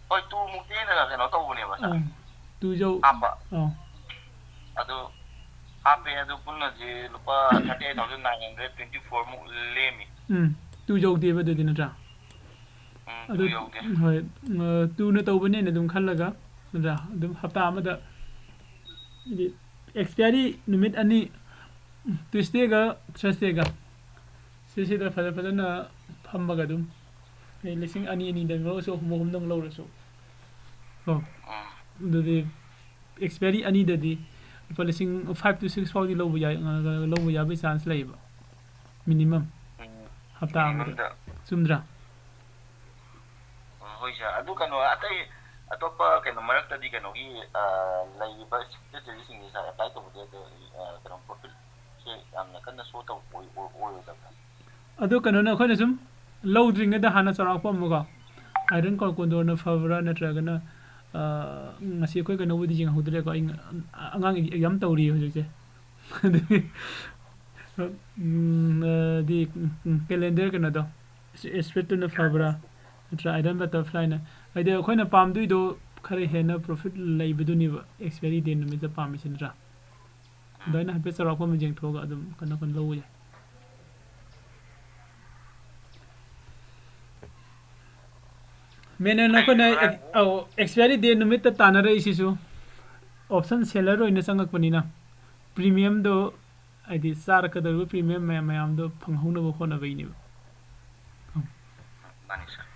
ꯍꯣꯏ, two ꯃꯨꯛꯇꯤ ꯑꯩꯅ ꯀꯩꯅꯣ ꯇꯧꯕꯅꯦꯕ, sir꯫ ꯑꯥ, two ꯌꯧ-, ꯍꯥꯞꯄ꯫ ꯑꯥ꯫ ꯑꯗꯨ ꯍꯥꯞꯄꯦ, ꯑꯗꯨ ꯄꯨꯟꯅꯁꯤ ꯂꯨꯄꯥ thirty eight thousand nine hundred twenty four ꯃꯨꯛ ꯂꯦꯝꯃꯤ꯫ ꯎꯝ, ꯇꯨ ꯌꯧꯗꯦꯕ ꯑꯗꯨꯗꯤ, ꯅꯠꯇ꯭ꯔꯥ? ꯎꯝ, ꯑꯗꯨ ꯇꯨ ꯌꯧꯗꯦ꯫ ꯍꯣꯏ, ꯑ, ꯇꯨꯅ ꯇꯧꯕꯅꯦꯅ ꯑꯗꯨꯝ ꯈꯜꯂꯒ, ꯅꯠꯇ꯭ꯔꯥ? ꯑꯗꯨꯝ ꯍꯞꯇꯥ ꯑꯃꯗ, ꯍꯥꯏꯗꯤ, ꯑꯦꯛꯁꯄꯤꯌꯥꯔꯤ ꯅꯨꯃꯤꯠ ꯑꯅꯤ, ꯇ꯭ꯌꯨꯁꯗꯦꯒ ꯊꯔꯁꯗꯦꯒ, ꯁꯤꯁꯤꯗ ꯐꯖ ꯐꯖꯅ ꯐꯝꯃꯒ ꯑꯗꯨꯝ, ꯑꯩ ꯂꯤꯁꯤꯡ ꯑꯅꯤ ꯑꯅꯤꯗꯪ ꯂꯧꯔꯁꯨ, ꯑꯍꯨꯝ ꯑꯍꯨꯝꯗꯪ ꯂꯧꯔꯁꯨ, ꯀꯣ, ꯎꯝ, ꯑꯗꯨꯗꯤ ꯑꯦꯛꯁꯄꯤꯌꯥꯔꯤ ꯑꯅꯤꯗꯗꯤ ꯂꯨꯄꯥ ꯂꯤꯁꯤꯡ five to six ꯐꯥꯎꯗꯤ ꯂꯧꯕ ꯌꯥꯏ, ꯂꯧꯕ ꯌꯥꯕꯒꯤ ꯆꯥꯟꯁ ꯂꯩꯌꯦꯕ, ꯃꯤꯅꯤꯃꯝ ꯎꯝ, ꯍꯞꯇꯥ ꯑꯃꯗ꯫ ꯃꯤꯅꯤꯃꯝꯗ꯫ ꯆꯨꯝꯗ꯭ꯔꯥ? ꯑꯣ, ꯍꯣꯏ ꯁꯥꯔ, ꯑꯗꯨ ꯀꯩꯅꯣ, ꯑꯇꯩ ꯑꯇꯣꯞꯄ ꯀꯩꯅꯣ ꯃꯔꯛꯇꯗꯤ ꯀꯩꯅꯣꯒꯤ, ꯑ, ꯂꯩꯔꯤꯕ ꯁꯦꯀ꯭ꯔꯦꯇꯔꯤꯁꯤꯡꯁꯦ ꯁꯥꯔ ꯑꯦꯄ꯭ꯂꯥꯏ ꯇꯧꯕꯗꯤ ꯑꯗꯣ, ꯑ, ꯀꯩꯅꯣ ꯄ꯭ꯔꯣꯐꯤꯠꯁꯦ ꯌꯥꯝꯅ ꯀꯟꯅ ꯁꯣ ꯇꯧꯕ ꯑꯣꯏ-, ꯑꯣꯏ-, ꯑꯣꯏꯔꯣꯏꯗꯕ꯭ꯔꯥ? ꯑꯗꯣ ꯀꯩꯅꯣꯅ, ꯑꯩꯈꯣꯏꯅ ꯁꯨꯝ ꯂꯧꯗ꯭ꯔꯤꯉꯩꯗ ꯍꯥꯟꯅ ꯆꯥꯎꯔꯥꯛꯄ ꯑꯃꯀꯣ, ꯑꯥꯏꯔꯟ ꯀꯣꯟꯗꯣꯔꯅ ꯐꯕ꯭ꯔꯥ ꯅꯠꯇ꯭ꯔꯒꯅ, ꯑ, ꯉꯁꯤ ꯑꯩꯈꯣꯏ ꯀꯩꯅꯣꯕꯨꯗꯤ ꯌꯦꯡꯍꯧꯗ꯭ꯔꯦꯀꯣ, ꯑꯩ ꯑꯉꯥꯡ ꯑꯦꯛꯖꯥꯝ ꯇꯧꯔꯤꯌꯦ ꯍꯧꯖꯤꯛꯁꯦ꯫ ꯑꯗꯨꯒꯤ, ꯎꯝ, ꯑꯗꯤ, ꯎꯝ, ꯀꯦꯂꯦꯟꯗꯔ ꯀꯩꯅꯣꯗꯣ, ꯑꯦꯁꯄꯦꯠꯇꯨꯅ ꯐꯕ꯭ꯔꯥ ꯅꯠꯇ꯭ꯔꯥ ꯑꯥꯏꯔꯟ ꯕꯇꯔꯐ꯭ꯂꯥꯏꯅ? ꯍꯥꯏꯗꯤ ꯑꯩꯈꯣꯏꯅ ꯄꯥꯝꯗꯣꯏꯗꯣ ꯈꯔ ꯍꯦꯟꯅ ꯄ꯭ꯔꯣꯐꯤꯠ ꯂꯩꯕꯗꯨꯅꯦꯕ ꯑꯦꯛꯁꯄꯤꯌꯥꯔꯤ ꯗꯦꯠ ꯅꯨꯃꯤꯠꯇ ꯄꯥꯝꯃꯤꯁꯤ, ꯅꯠꯇ꯭ꯔꯥ? ꯑꯗꯨꯃꯥꯏꯅ ꯍꯥꯏꯐꯦꯠ ꯆꯥꯎꯔꯥꯛꯄ ꯑꯃ ꯌꯦꯡꯊꯣꯛꯑꯒ ꯑꯗꯨꯝ ꯀꯩꯅꯣ ꯀꯩꯅꯣ ꯂꯧꯕ ꯌꯥꯏ꯫ ꯃꯦꯟ ꯑꯣꯏꯅ ꯑꯩꯈꯣꯏꯅ ꯑꯦꯛ-, ꯑꯧ, ꯑꯦꯛꯁꯄꯤꯌꯥꯔꯤ ꯗꯦꯠ ꯅꯨꯃꯤꯠꯇ ꯇꯥꯟꯅꯔꯛꯏꯁꯤꯁꯨ ꯑꯣꯞꯁꯟ ꯁꯦꯂꯔ ꯑꯣꯏꯅ ꯆꯪꯉꯛꯄꯅꯤꯅ, ꯄ꯭ꯔꯤꯃꯤꯌꯝꯗꯣ, ꯍꯥꯏꯗꯤ ꯆꯥꯔꯛꯀꯗꯧꯔꯤꯕ ꯄ꯭ꯔꯤꯃꯤꯌꯝ ꯃꯌꯥꯝ ꯃꯌꯥꯝꯗꯣ ꯐꯪꯍꯧꯅꯕ ꯍꯣꯠꯅꯕꯩꯅꯦꯕ꯫ ꯃꯥꯅꯤ ꯁꯥꯔ꯫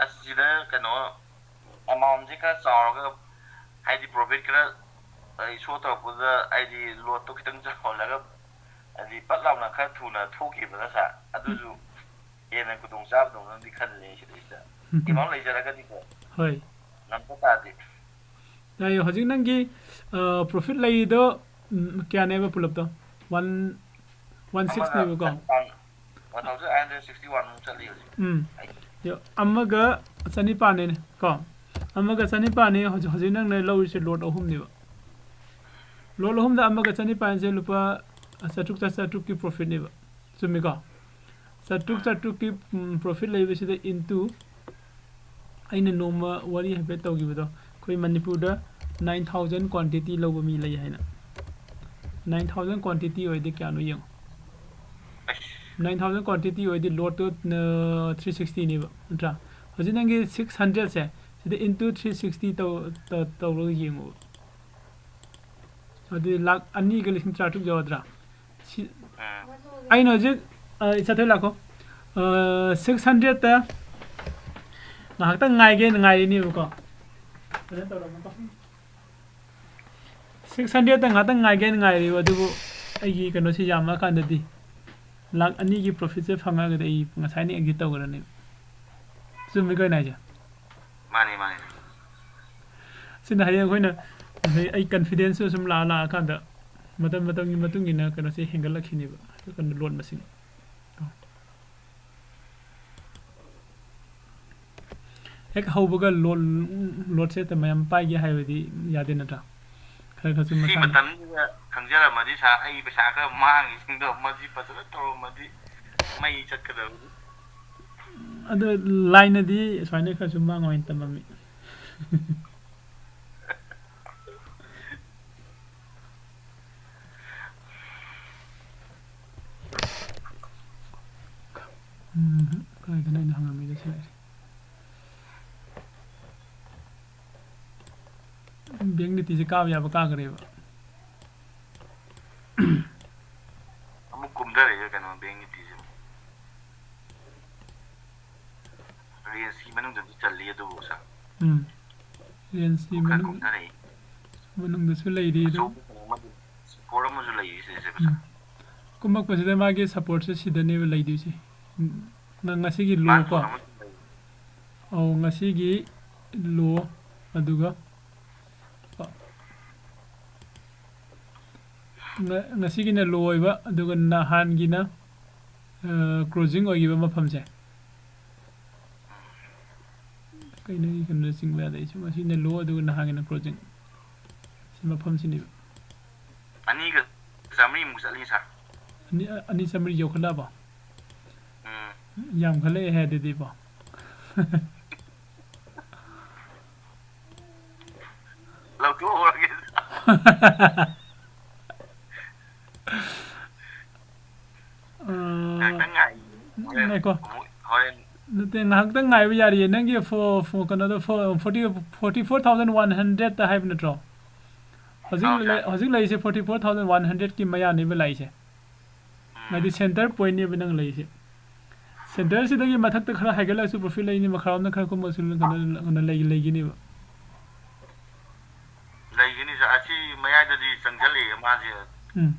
ꯑꯁ, ꯁꯤꯗ ꯀꯩꯅꯣ, ꯑꯦꯃꯥꯎꯟꯁꯦ ꯈꯔ ꯆꯥꯎꯔꯒ, ꯍꯥꯏꯗꯤ ꯄ꯭ꯔꯣꯐꯤꯠ ꯈꯔ, ꯑꯩ ꯁꯣ ꯇꯧꯔꯛꯄꯗ, ꯍꯥꯏꯗꯤ ꯂꯣꯠꯇꯣ ꯈꯤꯇꯪ ꯆꯥꯎꯍꯜꯂꯒ, ꯍꯥꯏꯗꯤ ꯄꯠ ꯂꯥꯎꯅ ꯈꯔ ꯊꯨꯅ ꯊꯣꯛꯈꯤꯕꯅ ꯁꯥꯔ, ꯑꯗꯨꯁꯨ ꯍꯦꯟꯅ ꯈꯨꯗꯣꯡ ꯆꯥꯕꯗꯧꯅꯗꯤ ꯈꯜꯂꯦ ꯁꯤꯗꯩꯁꯤꯗ꯫ ꯑꯦꯃꯥꯎꯟ ꯂꯩꯖꯔꯒꯗꯤꯀꯣ, ꯍꯣꯏ꯫ ꯉꯝꯕ ꯇꯥꯔꯗꯤ꯫ ꯇꯥꯏꯌꯦ, ꯍꯧꯖꯤꯛ ꯅꯪꯒꯤ, ꯑ, ꯄ꯭ꯔꯣꯐꯤꯠ ꯂꯩꯔꯤꯗꯣ, ꯎꯝ, ꯀꯌꯥꯅꯦꯕ ꯄꯨꯂꯞꯇꯣ? One, one six ꯅꯦꯕꯀꯣ? One thousand eight hundred sixty one ꯃꯨꯛ ꯆꯠꯂꯤ ꯍꯧꯖꯤꯛ꯫ ꯎꯝ꯫ ꯌꯣ, ꯑꯃꯒ ꯆꯅꯤꯄꯥꯟꯅꯦ ꯀꯣ? ꯑꯃꯒ ꯆꯅꯤꯄꯥꯟꯅꯦ ꯍꯧꯖꯤꯛ, ꯍꯧꯖꯤꯛ ꯅꯪꯅ ꯂꯧꯔꯤꯁꯦ ꯂꯣꯠ ꯑꯍꯨꯝꯅꯦꯕ꯫ ꯂꯣꯠ ꯑꯍꯨꯝꯗ ꯑꯃꯒ ꯆꯅꯤꯄꯥꯟꯁꯦ ꯂꯨꯄꯥ ꯆꯥꯇ꯭ꯔꯨꯛ, ꯆꯥꯇ꯭ꯔꯨꯛꯀꯤ ꯄ꯭ꯔꯣꯐꯤꯠꯅꯦꯕ꯫ ꯆꯨꯝꯃꯤꯀꯣ? ꯆꯥꯇ꯭ꯔꯨꯛ, ꯆꯥꯇ꯭ꯔꯨꯛꯀꯤ, ꯎꯝ, ꯄ꯭ꯔꯣꯐꯤꯠ ꯂꯩꯕꯁꯤꯗ into ꯑꯩꯅ ꯅꯣꯡꯃ ꯋꯥꯔꯤ ꯍꯥꯏꯐꯦꯠ ꯇꯧꯈꯤꯕꯗꯣ, ꯑꯩꯈꯣꯏ ꯃꯅꯤꯄꯨꯔꯗ nine thousand quantity ꯂꯧꯕ ꯃꯤ ꯂꯩ ꯍꯥꯏꯅ꯫ Nine thousand quantity ꯑꯣꯏꯔꯗꯤ ꯀꯌꯥꯅꯣ ꯌꯦꯡꯉꯣ꯫ Nine thousand quantity ꯑꯣꯏꯔꯗꯤ loadꯇꯨ three sixtyꯅꯦꯕ, ꯅꯠꯇ꯭ꯔꯥ? ꯍꯧꯖꯤꯛ ꯅꯪꯒꯤ six hundredꯁꯦ ꯁꯤꯗ into three sixty ꯇꯧ ꯇꯧꯔꯒ ꯌꯦꯡꯉꯣ꯫ ꯑꯗꯨꯗꯤ ꯂꯥꯛ ꯑꯅꯤꯒ ꯂꯤꯁꯤꯡ ꯇꯔꯥꯇꯔꯨꯛ ꯌꯧꯔꯗ꯭ꯔꯥ? ꯁꯤ ꯑꯩꯅ ꯍꯧꯖꯤꯛ, ꯏꯆꯥꯊꯣꯏ ꯂꯥꯛꯈꯣ꯫ Six hundredꯇ ꯉꯥꯏꯍꯥꯛꯇꯪ ꯉꯥꯏꯒꯦꯅ ꯉꯥꯏꯔꯤꯅꯦꯕꯀꯣ꯫ Six hundredꯇ ꯉꯥꯏꯍꯥꯛꯇꯪ ꯉꯥꯏꯒꯦꯅ ꯉꯥꯏꯔꯤꯕ, ꯑꯗꯨꯕꯨ ꯑꯩꯒꯤ ꯀꯩꯅꯣꯁꯤ ꯌꯥꯝꯃꯛꯑꯀꯥꯟꯗꯗꯤ, ꯂꯥꯛ ꯑꯅꯤꯒꯤ profitꯁꯦ ꯐꯪꯉꯛꯑꯒꯗꯤ ꯑꯩ ꯉꯁꯥꯏꯅ exit ꯇꯧꯈ꯭ꯔꯅꯦꯕ꯫ ꯆꯨꯝꯃꯤꯀꯣ ꯑꯩꯅ ꯍꯥꯏꯁꯦ? ꯃꯥꯅꯤ, ꯃꯥꯅꯤ꯫ ꯁꯤꯅ ꯍꯌꯦꯡ ꯑꯩꯈꯣꯏꯅ ꯉꯁꯥꯏ ꯑꯩ confidenceꯁꯨ ꯁꯨꯝ ꯂꯥꯛꯑ ꯂꯥꯛꯑꯀꯥꯟꯗ ꯃꯇꯝ ꯃꯇꯝꯒꯤ ꯃꯇꯨꯡ ꯏꯟꯅ ꯀꯩꯅꯣꯁꯦ ꯍꯦꯟꯒꯠꯂꯛꯈꯤꯅꯦꯕ, ꯀꯩꯅꯣ, load ꯃꯁꯤꯡ꯫ ꯍꯦꯛ ꯍꯧꯕꯒ load, loadꯁꯦ ꯍꯦꯛꯇ ꯃꯌꯥꯝ ꯄꯥꯏꯒꯦ ꯍꯥꯏꯕꯗꯤ ꯌꯥꯗꯦ ꯅꯠꯇ꯭ꯔꯥ? ꯈꯔ ꯈꯔꯁꯨ ꯁꯤ ꯃꯁꯥꯅ ꯃꯇꯝꯁꯤꯗ ꯈꯪꯖꯔꯝꯃꯗꯤ ꯁꯥꯔ, ꯑꯩ ꯄꯩꯁꯥ ꯈꯔ ꯃꯥꯡꯉꯤꯁꯤꯡꯗꯣ ꯃꯁꯤ ꯐꯖꯅ ꯇꯧꯔꯝꯃꯗꯤ ꯃꯩ ꯆꯠꯀꯗꯕꯅꯤ꯫ ꯑꯗꯣ ꯂꯥꯏꯅꯗꯤ ꯁꯨꯃꯥꯏꯅ ꯈꯔꯁꯨ ꯃꯥꯡꯉꯣ ꯍꯥꯏꯅ ꯇꯝꯃꯝꯃꯤ꯫ ꯎꯝ, ꯀꯥꯏꯗꯅꯣ ꯑꯩꯅ ꯍꯪꯉꯝꯃꯤꯗꯣ ꯁꯤ ꯂꯩꯔꯦ꯫ Bank Niftyꯁꯦ ꯀꯥꯕ ꯌꯥꯕ ꯀꯥꯈ꯭ꯔꯦꯕ꯫ ꯑꯃꯨꯛ ꯀꯨꯝꯊꯔꯛꯑꯦ ꯀꯩꯅꯣ, Bank Niftyꯁꯦ꯫ Rangeꯀꯤ ꯃꯅꯨꯡꯗꯗꯤ ꯆꯜꯂꯤ ꯑꯗꯨꯕꯨ, ꯁꯥꯔ꯫ ꯎꯝ꯫ Rangeꯀꯤ ꯑꯃꯨꯛ ꯈꯔ ꯃꯅꯨꯡ-, ꯀꯨꯝꯊꯔꯛꯏ꯫ ꯃꯅꯨꯡꯗꯁꯨ ꯂꯩꯔꯤ ꯑꯗꯨꯝ꯫ ꯑꯆꯧꯕ ꯀꯩꯅꯣ ꯑꯃꯗꯤ, support ꯑꯃꯁꯨ ꯂꯩꯔꯤ ꯁꯤꯗꯩꯁꯤꯗ, ꯁꯥꯔ꯫ ꯎꯝ꯫ ꯀꯨꯝꯃꯛꯄꯁꯤꯗ ꯃꯥꯒꯤ supportꯁꯦ ꯁꯤꯗꯅꯦꯕ ꯂꯩꯗꯣꯏꯁꯦ꯫ ꯎꯝ, ꯉ-, ꯉꯁꯤꯒꯤ low ꯀꯣ꯫ ꯑꯃꯁꯨ ꯂꯩ꯫ ꯑꯧ, ꯉꯁꯤꯒꯤ low, ꯑꯗꯨꯒ ꯉ-, ꯉꯁꯤꯒꯤꯅ low ꯑꯣꯏꯕ, ꯑꯗꯨꯒ ꯅꯍꯥꯟꯒꯤꯅ, ꯑ, closing ꯑꯣꯏꯈꯤꯕ ꯃꯐꯝꯁꯦ꯫ ꯀꯩꯅꯣ ꯑꯩ ꯀꯩꯅꯣꯗ ꯆꯤꯡꯕ ꯌꯥꯗꯦ ꯑꯩꯁꯨ꯫ ꯉꯁꯤꯅ low, ꯑꯗꯨꯒ ꯅꯍꯥꯟꯒꯤꯅ closing꯫ ꯁꯤ ꯃꯐꯝꯁꯤꯅꯦꯕ꯫ ꯑꯅꯤꯒ ꯆꯥꯝꯃꯔꯤꯃꯨꯛ ꯆꯠꯂꯤ, ꯁꯥꯔ꯫ ꯑꯅꯤ, ꯑꯅꯤ ꯆꯥꯝꯃꯔꯤ ꯌꯧꯈꯠꯂꯛꯑꯕꯣ? ꯎꯝ꯫ ꯌꯥꯝꯈꯠꯂꯛꯑꯦ ꯍꯥꯏ ꯑꯗꯨꯗꯤꯀꯣ꯫ ꯇꯣꯛꯑꯒꯦ꯫ ꯑꯥ, ꯉꯥꯏꯍꯥꯛꯇꯪ ꯉꯥꯏ꯫ ꯍꯣꯔꯦꯟ ꯉꯥꯏꯈꯣ꯫ ꯑꯃꯨꯛ ꯍꯣꯔꯦꯟ꯫ ꯅꯠꯇꯦ, ꯉꯥꯏꯍꯥꯛꯇꯪ ꯉꯥꯏꯕ ꯌꯥꯔꯤꯌꯦ꯫ ꯅꯪꯒꯤ ꯐꯣ-, ꯐꯣ-, ꯀꯩꯅꯣꯗꯣ ꯐꯣ-, forty, forty four thousand one hundred ꯍꯥꯏꯕ ꯅꯠꯇ꯭ꯔꯣ? ꯍꯧꯖꯤꯛ ꯑꯧ, ꯂꯩ-, ꯁꯥꯔ꯫ ꯍꯧꯖꯤꯛ ꯂꯩꯔꯤꯁꯦ forty four thousand one hundred ꯀꯤ ꯃꯌꯥꯅꯦꯕ ꯂꯥꯛꯏꯁꯦ꯫ ꯎꯝ꯫ ꯍꯥꯏꯗꯤ center point ꯅꯦꯕ ꯅꯪ ꯂꯩꯔꯤꯁꯦ꯫ Center ꯁꯤꯗꯒꯤ ꯃꯊꯛꯇ ꯈꯔ ꯍꯥꯏꯒꯠꯂꯛꯑꯁꯨ profit ꯂꯩꯅꯤ, ꯃꯈꯥꯔꯣꯝꯗ ꯈꯔ ꯀꯨꯝꯃꯁꯨ ꯀꯩꯅꯣ, ꯀꯩꯅꯣ ꯂꯩ-, ꯂꯩꯒꯤꯅꯦꯕ꯫ ꯂꯩꯒꯅꯤ ꯁꯥꯔ꯫ ꯑꯁꯤ ꯃꯌꯥꯏꯗꯗꯤ ꯆꯪꯁꯤꯜꯂꯛꯑꯦ ꯃꯥꯁꯦ꯫ ꯎꯝ꯫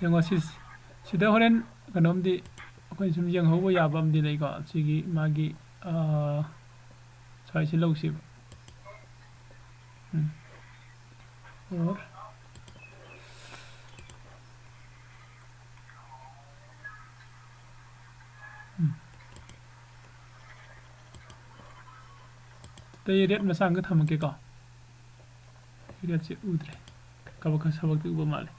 ꯌꯦꯡꯉꯣ ꯁꯤ, ꯁꯤꯗ ꯍꯣꯔꯦꯟ ꯀꯩꯅꯣꯝꯗꯤ ꯑꯩꯈꯣꯏ ꯁꯨꯝ ꯌꯦꯡꯍꯧꯕ ꯌꯥꯕ ꯑꯃꯗꯤ ꯂꯩꯀꯣ꯫ ꯁꯤꯒꯤ ꯃꯥꯒꯤ, ꯑꯥ, ꯁ꯭ꯋꯥꯏꯁꯤ ꯂꯧꯁꯦꯕ꯫ ꯎꯝ꯫ Or, ꯎꯝ꯫ ꯑꯇꯩ red ꯃꯆꯥ ꯑꯃꯒ ꯊꯝꯃꯛꯀꯦꯀꯣ꯫ Red ꯁꯦ ꯎꯗ꯭ꯔꯦ꯫ ꯀꯕꯛ ꯈꯔ ꯁꯕꯛꯇꯤ ꯎꯕ ꯃꯥꯜꯂꯦ꯫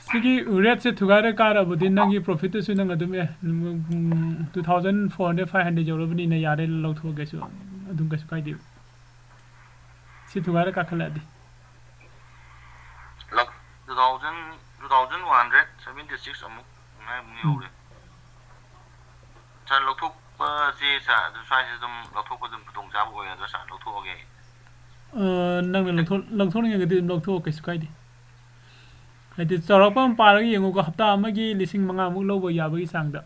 ꯁꯤꯒꯤ red ꯁꯦ ꯊꯨꯒꯥꯏꯔ ꯀꯥꯔꯕꯨꯗꯤ ꯅꯪꯒꯤ profit ꯇꯨꯁꯨ ꯅꯪ ꯑꯗꯨꯝ, ꯑꯦ, ꯎꯝ, two thousand four hundred, five hundred ꯌꯧꯔꯕꯅꯤꯅ ꯌꯥꯔꯦ, ꯂꯧꯊꯣꯛꯑꯒꯦꯁꯨ ꯑꯗꯨꯝ ꯀꯩꯁꯨ ꯀꯥꯏꯗꯦ꯫ ꯁꯤ ꯊꯨꯒꯥꯏꯔ ꯀꯥꯈꯠꯂꯛꯑꯗꯤ꯫ ꯂꯧ-, two thousand, two thousand one hundred seventy six ꯑꯃꯨꯛ, ꯑꯃꯨꯛ ꯎꯝ꯫ ꯌꯧꯔꯦ꯫ ꯁꯥꯔ, ꯂꯧꯊꯣꯛꯄꯁꯦ, ꯁꯥꯔ, ꯑꯗꯨ ꯁ꯭ꯋꯥꯏꯁꯤꯗ ꯑꯗꯨꯝ ꯂꯧꯊꯣꯛꯄ ꯑꯗꯨꯝ ꯈꯨꯗꯣꯡꯆꯥꯕ ꯑꯣꯏꯒꯗ꯭ꯔꯥ, ꯁꯥꯔ? ꯂꯧꯊꯣꯛꯑꯒꯦ ꯑꯩ꯫ ꯑ, ꯅꯪꯅ ꯂꯧꯊꯣꯛ-, ꯂꯧꯊꯣꯛꯅꯤꯡꯉꯒꯗꯤ ꯑꯗꯨꯝ ꯂꯧꯊꯣꯛꯑꯣ, ꯀꯩꯁꯨ ꯀꯥꯏꯗꯦ꯫ ꯍꯥꯏꯗꯤ, ꯆꯥꯎꯔꯥꯛꯄ ꯑꯃ ꯄꯥꯔꯒ ꯌꯦꯡꯉꯨꯀꯣ, ꯍꯞꯇꯥ ꯑꯃꯒꯤ ꯂꯤꯁꯤꯡ ꯃꯉꯥꯃꯨꯛ ꯂꯧꯕ ꯌꯥꯕꯒꯤ ꯆꯥꯡꯗ꯫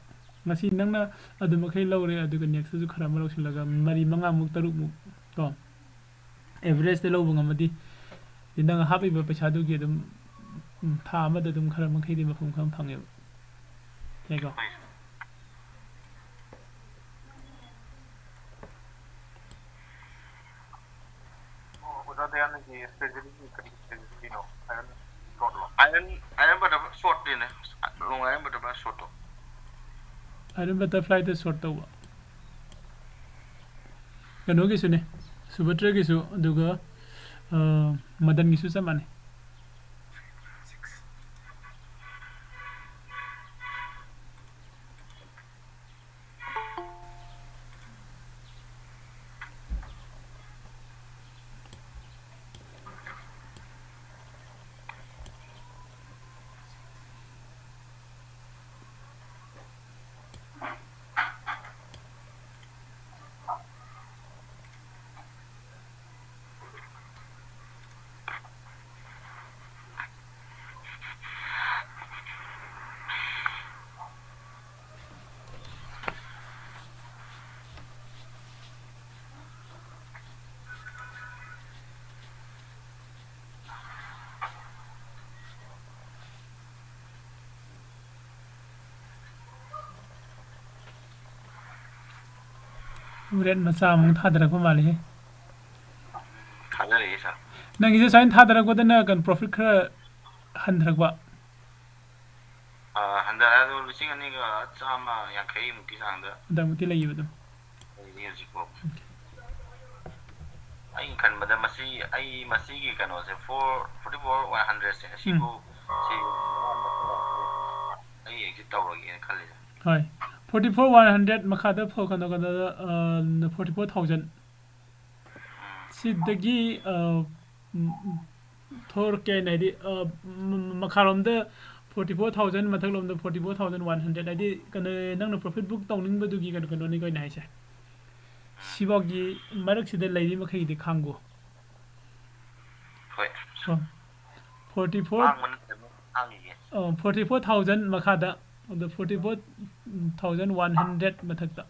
ꯉꯁꯤ ꯅꯪꯅ ꯑꯗꯨ ꯃꯈꯩ ꯂꯧꯔꯦ, ꯑꯗꯨꯒ next ꯇꯁꯨ ꯈꯔ ꯑꯃ ꯂꯧꯁꯤꯜꯂꯒ, ꯃꯔꯤ, ꯃꯉꯥꯃꯨꯛ, ꯇꯔꯨꯛꯃꯨꯛ ꯀꯣ, average ꯇ ꯂꯧꯕ ꯉꯝꯃꯗꯤ, ꯅꯪ ꯍꯥꯞꯄꯤꯕ ꯄꯩꯁꯥꯗꯨꯒꯤ ꯑꯗꯨꯝ, ꯎꯝ, ꯊꯥ ꯑꯃꯗ ꯑꯗꯨꯝ ꯈꯔ ꯃꯈꯩꯗꯤ ꯃꯄꯨꯡ ꯐꯥꯅ ꯐꯪꯉꯦꯕ꯫ ꯌꯥꯏꯀꯣ? ꯑꯣ, ꯑꯣꯖꯥ ꯗꯌꯥꯅꯟꯒꯤ strategy ꯀꯔꯤ strategy ꯅꯣ? Iron short ꯂꯣ? Iron, iron butterfly short ꯅꯤꯅꯦ꯫ Long iron butterfly short ꯇꯣ꯫ Iron butterfly ꯗ short ꯇꯧꯕ꯫ ꯀꯩꯅꯣꯒꯤꯁꯨꯅꯦ, ꯁꯨꯚꯗ꯭ꯔꯒꯤꯁꯨ, ꯑꯗꯨꯒ, ꯑ, ꯃꯗꯟꯒꯤꯁꯨ ꯆꯞ ꯃꯥꯟꯅꯩ꯫ ꯔꯦꯠ ꯃꯆꯥ ꯑꯃꯨꯛ ꯊꯥꯗꯔꯛꯄ ꯃꯥꯜꯂꯦꯍꯦ꯫ ꯊꯥꯖꯔꯛꯏ ꯁꯥꯔ꯫ ꯅꯪꯒꯤꯁꯦ ꯁꯨꯃꯥꯏꯅ ꯊꯥꯗꯔꯛꯄꯗꯅ ꯀꯩꯅꯣ ꯄ꯭ꯔꯣꯐꯤꯠ ꯈꯔ ꯍꯟꯊꯔꯛꯄ? ꯑꯥ, ꯍꯟꯗꯛ ꯑꯗꯣ ꯂꯤꯁꯤꯡ ꯑꯅꯤꯒ ꯆꯥꯝꯃ ꯌꯥꯡꯈꯩꯃꯨꯛꯀꯤ ꯆꯥꯡꯗ ꯑꯗꯨꯃꯨꯛꯇꯤ ꯂꯩꯌꯦꯕ ꯑꯗꯨꯝ꯫ ꯂꯩꯔꯤ ꯍꯧꯖꯤꯛꯐꯥꯎ꯫ ꯑꯩꯅ ꯈꯟꯕꯗ ꯃꯁꯤ, ꯑꯩ ꯃꯁꯤꯒꯤ ꯀꯩꯅꯣꯁꯦ, ꯐꯣꯔ, ꯐꯣꯔꯇꯤ ꯐꯣꯔ ꯋꯥꯟ ꯍꯟꯗ꯭ꯔꯦꯠꯁꯦ, ꯑꯁꯤꯕꯨ ꯁꯤ ꯑꯩ ꯑꯦꯛꯖꯤꯠ ꯇꯧꯔꯒꯦꯅ ꯈꯜꯂꯤꯁꯦ꯫ ꯍꯣꯏ, ꯐꯣꯔꯇꯤ ꯐꯣꯔ ꯋꯥꯟ ꯍꯟꯗ꯭ꯔꯦꯠ ꯃꯈꯥꯗ ꯐꯣ-, ꯀꯩꯅꯣ, ꯀꯩꯅꯣꯗ, ꯑ, ꯐꯣꯔꯇꯤ ꯐꯣꯔ ꯊꯥꯎꯖꯟ꯫ ꯁꯤꯗꯒꯤ, ꯑ, ꯎꯝ, ꯎꯝ, ꯊꯣꯔꯛꯀꯦ ꯍꯥꯏꯅ ꯍꯥꯏꯗꯤ, ꯑ, ꯎꯝ, ꯃꯈꯥꯔꯣꯝꯗ ꯐꯣꯔꯇꯤ ꯐꯣꯔ ꯊꯥꯎꯖꯟ, ꯃꯊꯛꯂꯣꯝꯗ forty four thousand one hundred, ꯍꯥꯏꯗꯤ ꯀꯩꯅꯣ, ꯅꯪꯅ ꯄ꯭ꯔꯣꯐꯤꯠ ꯕꯨꯛ ꯇꯧꯅꯤꯡꯕꯗꯨꯒꯤ ꯀꯩꯅꯣ, ꯀꯩꯅꯣꯅꯤꯀꯣ ꯑꯩꯅ ꯍꯥꯏꯁꯦ꯫ ꯁꯤꯐꯥꯎꯒꯤ ꯃꯔꯛꯁꯤꯗ ꯂꯩꯔꯤ ꯃꯈꯩꯗꯤ ꯈꯥꯡꯒꯣ꯫ ꯍꯣꯏ꯫ ꯐꯣꯔꯇꯤ ꯐꯣꯔ, ꯃꯥꯡꯕ ꯅꯠꯇꯕ ꯈꯥꯡꯉꯤꯒꯦ꯫ ꯐꯣꯔꯇꯤ ꯐꯣꯔ ꯊꯥꯎꯖꯟ ꯃꯈꯥꯗ, ꯑꯗꯣ forty four thousand one hundred ꯃꯊꯛꯇ꯫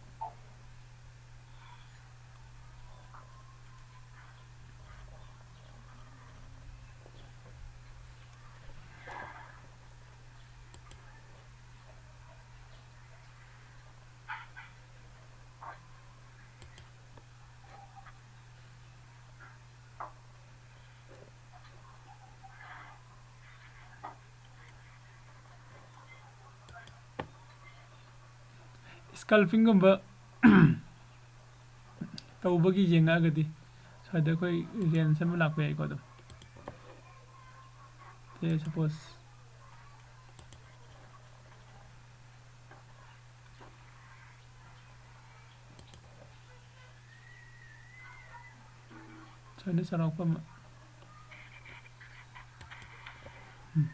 ꯁ꯭ꯀꯜꯄꯤꯡꯒꯨꯝꯕ ꯇꯧꯕꯒꯤ ꯌꯦꯡꯉꯛꯑꯒꯗꯤ ꯁ꯭ꯋꯥꯏꯗ ꯑꯩꯈꯣꯏ ꯔꯦꯟꯖ ꯑꯃ ꯂꯥꯛꯄ ꯌꯥꯏꯀꯣ꯫ ꯑꯗꯨꯝ ꯁꯦ ꯁꯄꯣꯁ ꯁꯨꯃꯥꯏꯅ ꯆꯥꯎꯔꯥꯛꯄ ꯑꯃ꯫ ꯎꯝ꯫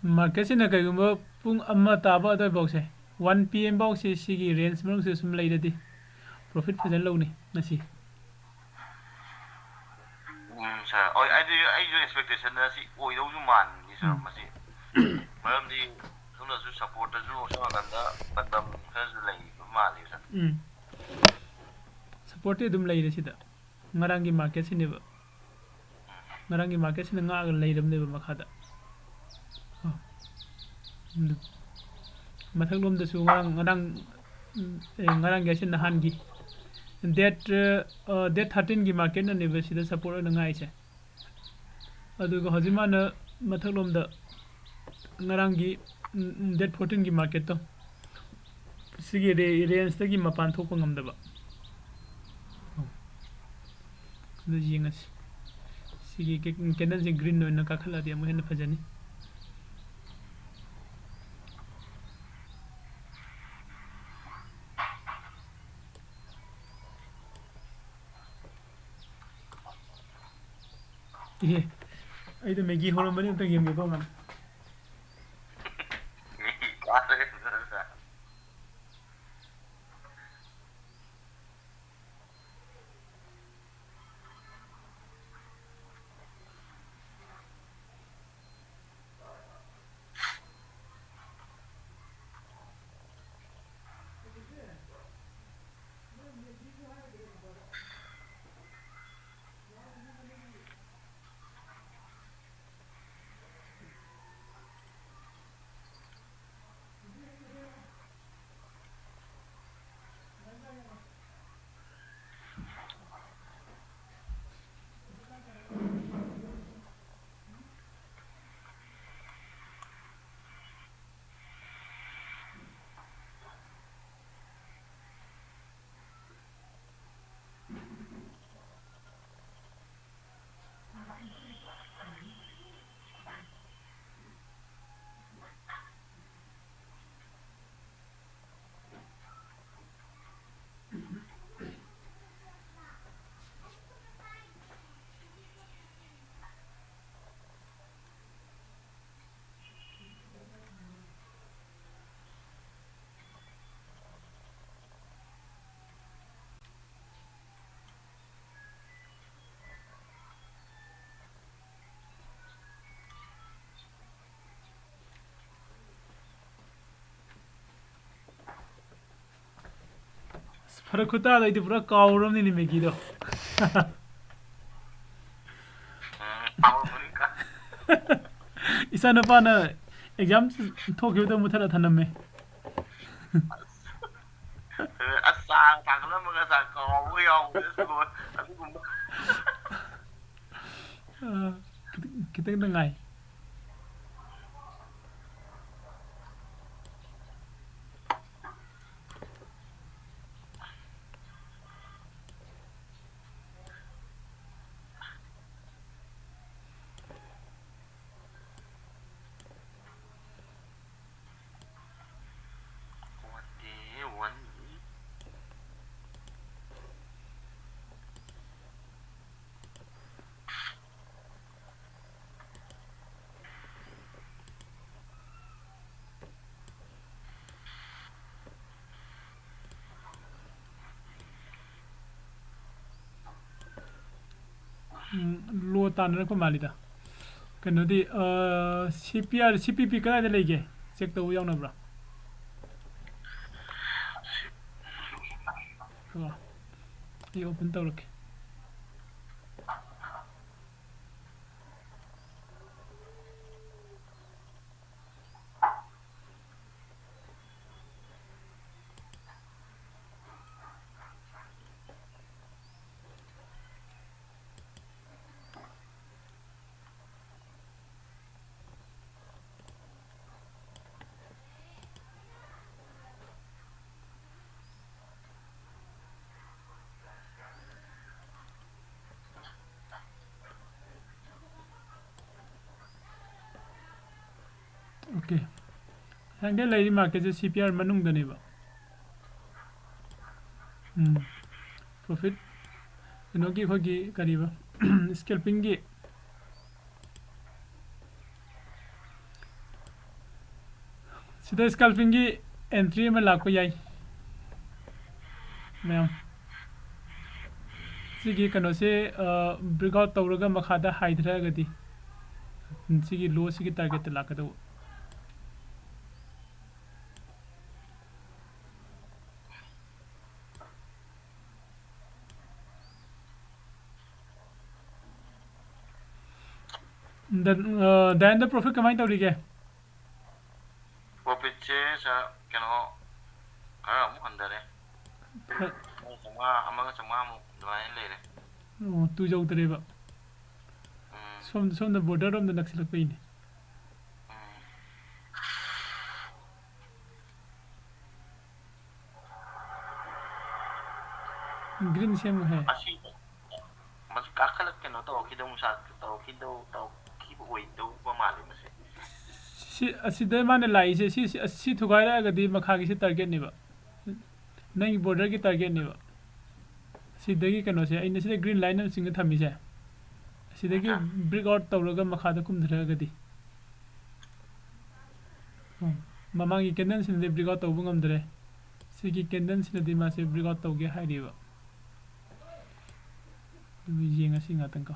ꯃꯥꯔꯀꯦꯠꯁꯤꯅ ꯀꯩꯒꯨꯝꯕ ꯄꯨꯡ ꯑꯃ ꯇꯥꯕ ꯑꯗꯨꯋꯥꯏꯐꯥꯎꯁꯦ, ꯋꯥꯟ ꯄꯤ ꯑꯦꯝ ꯐꯥꯎꯁꯦ, ꯁꯤꯒꯤ ꯔꯦꯟꯖ ꯃꯅꯨꯡꯁꯤꯗ ꯁꯨꯝ ꯂꯩꯔꯗꯤ ꯄ꯭ꯔꯣꯐꯤꯠ ꯐꯖꯅ ꯂꯧꯅꯤ ꯉꯁꯤ꯫ ꯎꯝ, ꯁꯥꯔ, ꯍꯣꯏ, ꯑꯩꯗꯤ, ꯑꯩꯁꯨ ꯑꯦꯛꯁꯄꯦꯛꯇꯦꯁꯟꯗ ꯁꯤ ꯑꯣꯏꯗꯧꯁꯨ ꯃꯥꯟꯈꯤ, ꯁꯥꯔ, ꯎꯝ꯫ ꯃꯁꯤ꯫ ꯃꯔꯝꯗꯤ ꯁꯣꯝꯗꯁꯨ ꯁꯞꯄꯣꯔꯠꯇꯁꯨ ꯑꯁꯣꯝ ꯅꯥꯀꯟꯗ ꯄꯟꯗꯝ ꯈꯔꯁꯨ ꯂꯩꯕ ꯃꯥꯜꯂꯦ, ꯁꯥꯔ꯫ ꯎꯝ꯫ ꯁꯞꯄꯣꯔꯠꯇꯤ ꯑꯗꯨꯝ ꯂꯩꯔꯦ ꯁꯤꯗ꯫ ꯉꯔꯥꯡꯒꯤ ꯃꯥꯔꯀꯦꯠꯁꯤꯅꯦꯕ꯫ ꯉꯔꯥꯡꯒꯤ ꯃꯥꯔꯀꯦꯠꯁꯤꯅ ꯉꯥꯛꯑꯒ ꯂꯩꯔꯕꯅꯦꯕ ꯃꯈꯥꯗ꯫ ꯑꯣ꯫ ꯎꯝ꯫ ꯃꯊꯛꯂꯣꯝꯗꯁꯨ ꯉꯔꯥꯡ, ꯉꯔꯥꯡ, ꯎꯝ, ꯑꯦ, ꯉꯔꯥꯡꯒꯤ ꯍꯥꯏꯁꯦ ꯅꯍꯥꯟꯒꯤ꯫ ꯗꯦꯠ, ꯑ, ꯗꯦꯠ ꯊꯥꯔꯇꯤꯟꯒꯤ ꯃꯥꯔꯀꯦꯠꯅꯅꯦꯕ ꯁꯤꯗ ꯁꯞꯄꯣꯔꯠ ꯑꯣꯏꯅ ꯉꯥꯏꯁꯦ꯫ ꯑꯗꯨꯒ ꯍꯧꯖꯤꯛ ꯃꯥꯅ ꯃꯊꯛꯂꯣꯝꯗ ꯉꯔꯥꯡꯒꯤ, ꯎꯝ, ꯎꯝ, ꯗꯦꯠ ꯐꯣꯔꯇꯤꯟꯒꯤ ꯃꯥꯔꯀꯦꯠꯇꯣ꯫ ꯁꯤꯒꯤ ꯔꯦ-, ꯔꯦꯟꯖꯇꯒꯤ ꯃꯄꯥꯟ ꯊꯣꯛꯄ ꯉꯝꯗꯕ꯫ ꯑꯗꯨ ꯌꯦꯡꯉꯁꯤ꯫ ꯁꯤꯒꯤ ꯀꯦ-, ꯀꯦꯟꯗꯜꯁꯦ ꯒ꯭ꯔꯤꯟ ꯑꯣꯏꯅ ꯀꯥꯈꯠꯂꯛꯑꯗꯤ ꯑꯃꯨꯛ ꯍꯦꯟꯅ ꯐꯖꯅꯤ꯫ ꯏꯍꯦ, ꯑꯩꯗꯣ ꯃꯦꯒꯤ ꯍꯧꯔꯝꯕꯅꯤ, ꯑꯝꯇ ꯌꯦꯡꯒꯦꯀꯣ, ꯃꯥꯅ꯫ ꯃꯦꯒꯤ ꯆꯥꯔꯒ ꯐꯔꯛ ꯈꯨꯇꯥꯗꯣ ꯑꯩꯗꯤ ꯄꯨꯔꯥ ꯀꯥꯎꯔꯕꯅꯤꯅꯦ ꯃꯦꯒꯤꯗꯣ꯫ ꯎꯝ, ꯄꯥꯕ ꯃꯅꯤꯡ ꯀ- ꯏꯆꯥꯅꯨꯄꯥꯅ ꯑꯦꯛꯖꯥꯝ ꯊꯣꯛꯈꯤꯕꯗꯣ ꯃꯨꯊꯠꯂ ꯊꯅꯝꯃꯦ꯫ ꯑꯁ, ꯆꯥ ꯊꯥꯡꯒꯠꯂꯝꯃꯒ ꯆꯥ ꯀꯥꯎꯕꯒ ꯌꯥꯎꯕꯗꯣ, ꯑꯗꯨꯒꯨꯝꯕ꯫ ꯑ, ꯈꯤꯇꯪ- ꯈꯤꯇꯪꯗ ꯉꯥꯏ꯫ ꯎꯝ, ꯂꯣ ꯇꯥꯟꯅꯔꯛꯄ ꯃꯥꯜꯂꯤꯗ꯫ ꯀꯩꯅꯣꯗꯤ, ꯑ, ꯁꯤ ꯄꯤ ꯑꯥꯔ, ꯁꯤ ꯄꯤ ꯄꯤ ꯀꯗꯥꯏꯗ ꯂꯩꯒꯦ? ꯆꯦꯛ ꯇꯧꯕ ꯌꯥꯎꯅꯕ꯭ꯔꯥ? ꯀꯣ, ꯑꯩ ꯑꯣꯄꯟ ꯇꯧꯔꯛꯀꯦ꯫ ꯑꯣꯀꯦ꯫ ꯉꯁꯥꯏꯒꯤ ꯂꯩꯔꯤ ꯃꯥꯔꯀꯦꯠꯁꯦ ꯁꯤ ꯄꯤ ꯑꯥꯔ ꯃꯅꯨꯡꯗꯅꯦꯕ꯫ ꯎꯝ꯫ ꯄ꯭ꯔꯣꯐꯤꯠ ꯀꯩꯅꯣꯒꯤ ꯑꯩꯈꯣꯏꯒꯤ ꯀꯔꯤꯕ, ꯁ꯭ꯀꯦꯜꯄꯤꯡꯒꯤ, ꯁꯤꯗ ꯁ꯭ꯀꯦꯜꯄꯤꯡꯒꯤ ꯑꯦꯟꯇ꯭ꯔꯤ ꯑꯃ ꯂꯥꯛꯄ ꯌꯥꯏ꯫ ꯃꯌꯥꯝ ꯁꯤꯒꯤ ꯀꯩꯅꯣꯁꯦ, ꯑ, ꯕ꯭ꯔꯦꯛ ꯑꯥꯎꯠ ꯇꯧꯔꯒ ꯃꯈꯥꯗ ꯍꯥꯏꯊꯔꯛꯑꯒꯗꯤ ꯁꯤꯒꯤ ꯂꯣꯁꯤꯒꯤ ꯇꯥꯔꯒꯦꯠꯇ ꯂꯥꯛꯀꯗꯧꯕ꯫ ꯗ-, ꯑ, ꯗꯌꯥꯟꯗ, profit ꯀꯃꯥꯏꯅ ꯇꯧꯔꯤꯒꯦ? Profitꯁꯦ, ꯁꯥꯔ, ꯀꯩꯅꯣ, ꯈꯔ ꯑꯃꯨꯛ ꯍꯟꯊꯔꯦ꯫ ꯈꯔ ꯑꯃꯒ ꯆꯥꯝꯃꯉꯥ, ꯑꯃꯒ ꯆꯥꯝꯃꯉꯥꯃꯨꯛ ꯑꯗꯨꯃꯥꯏꯅ ꯂꯩꯔꯦ꯫ ꯑꯣ, ꯇꯨ ꯌꯧꯗ꯭ꯔꯦꯕ꯫ ꯎꯝ꯫ ꯁꯣꯝ-, ꯁꯣꯝꯗ border ꯔꯣꯝꯗ ꯅꯛꯁꯤꯜꯂꯛꯄꯩꯅꯦ꯫ ꯎꯝ꯫ Green ꯁꯦꯝꯃꯨ ꯍꯦ꯫ ꯑꯁꯤ ꯃꯁꯤ ꯀꯥꯈꯠꯂꯛ-, ꯀꯩꯅꯣ ꯇꯧꯔꯛꯈꯤꯗꯧ, ꯃꯁꯥ ꯇꯧꯔꯛꯈꯤꯗꯧ, ꯇꯧꯔꯛꯈꯤꯕ ꯑꯣꯏꯗꯧꯕ ꯃꯥꯜꯂꯦ ꯃꯁꯦ꯫ ꯁꯤ, ꯑꯁꯤꯗ ꯃꯥꯅ ꯂꯥꯛꯏꯁꯦ, ꯁꯤ, ꯁꯤ, ꯑꯁꯤ ꯊꯨꯒꯥꯏꯔꯛꯑꯒꯗꯤ ꯃꯈꯥꯒꯤꯁꯤ target ꯅꯦꯕ꯫ ꯅꯪꯒꯤ border ꯒꯤ target ꯅꯦꯕ꯫ ꯁꯤꯗꯒꯤ ꯀꯩꯅꯣꯁꯦ, ꯑꯩꯅ ꯁꯤꯗ green line ꯑꯃ ꯆꯤꯡꯉ ꯊꯝꯃꯤꯁꯦ, ꯑꯁꯤꯗꯒꯤ ꯑꯥ꯫ Break out ꯇꯧꯔꯒ ꯃꯈꯥꯗ ꯀꯨꯝꯊꯔꯛꯑꯒꯗꯤ, ꯎꯝ, ꯃꯃꯥꯡꯒꯤ candle ꯁꯤꯅꯗꯤ break out ꯇꯧꯕ ꯉꯝꯗ꯭ꯔꯦ꯫ ꯁꯤꯒꯤ candle ꯁꯤꯅꯗꯤ ꯃꯥꯁꯦ break out ꯇꯧꯒꯦ ꯍꯥꯏꯔꯤꯕ꯫ ꯑꯗꯨ ꯌꯦꯡꯉꯁꯤ ꯉꯥꯛꯇꯪ ꯀꯣ꯫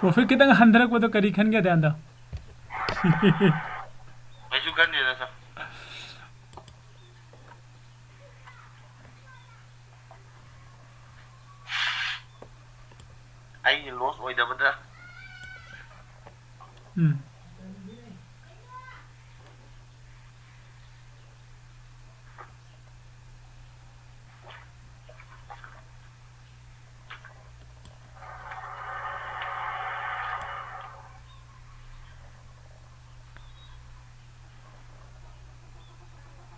Profit ꯈꯤꯇꯪ ꯍꯟꯊꯔꯛꯄꯗꯣ ꯀꯔꯤ ꯈꯟꯒꯦ, ꯗꯌꯥꯟꯗ? ꯀꯩꯁꯨ ꯈꯟꯗꯦꯗ, ꯁꯥꯔ꯫ ꯂꯣꯁ ꯑꯣꯏꯗꯕꯗ꯫ ꯎꯝ꯫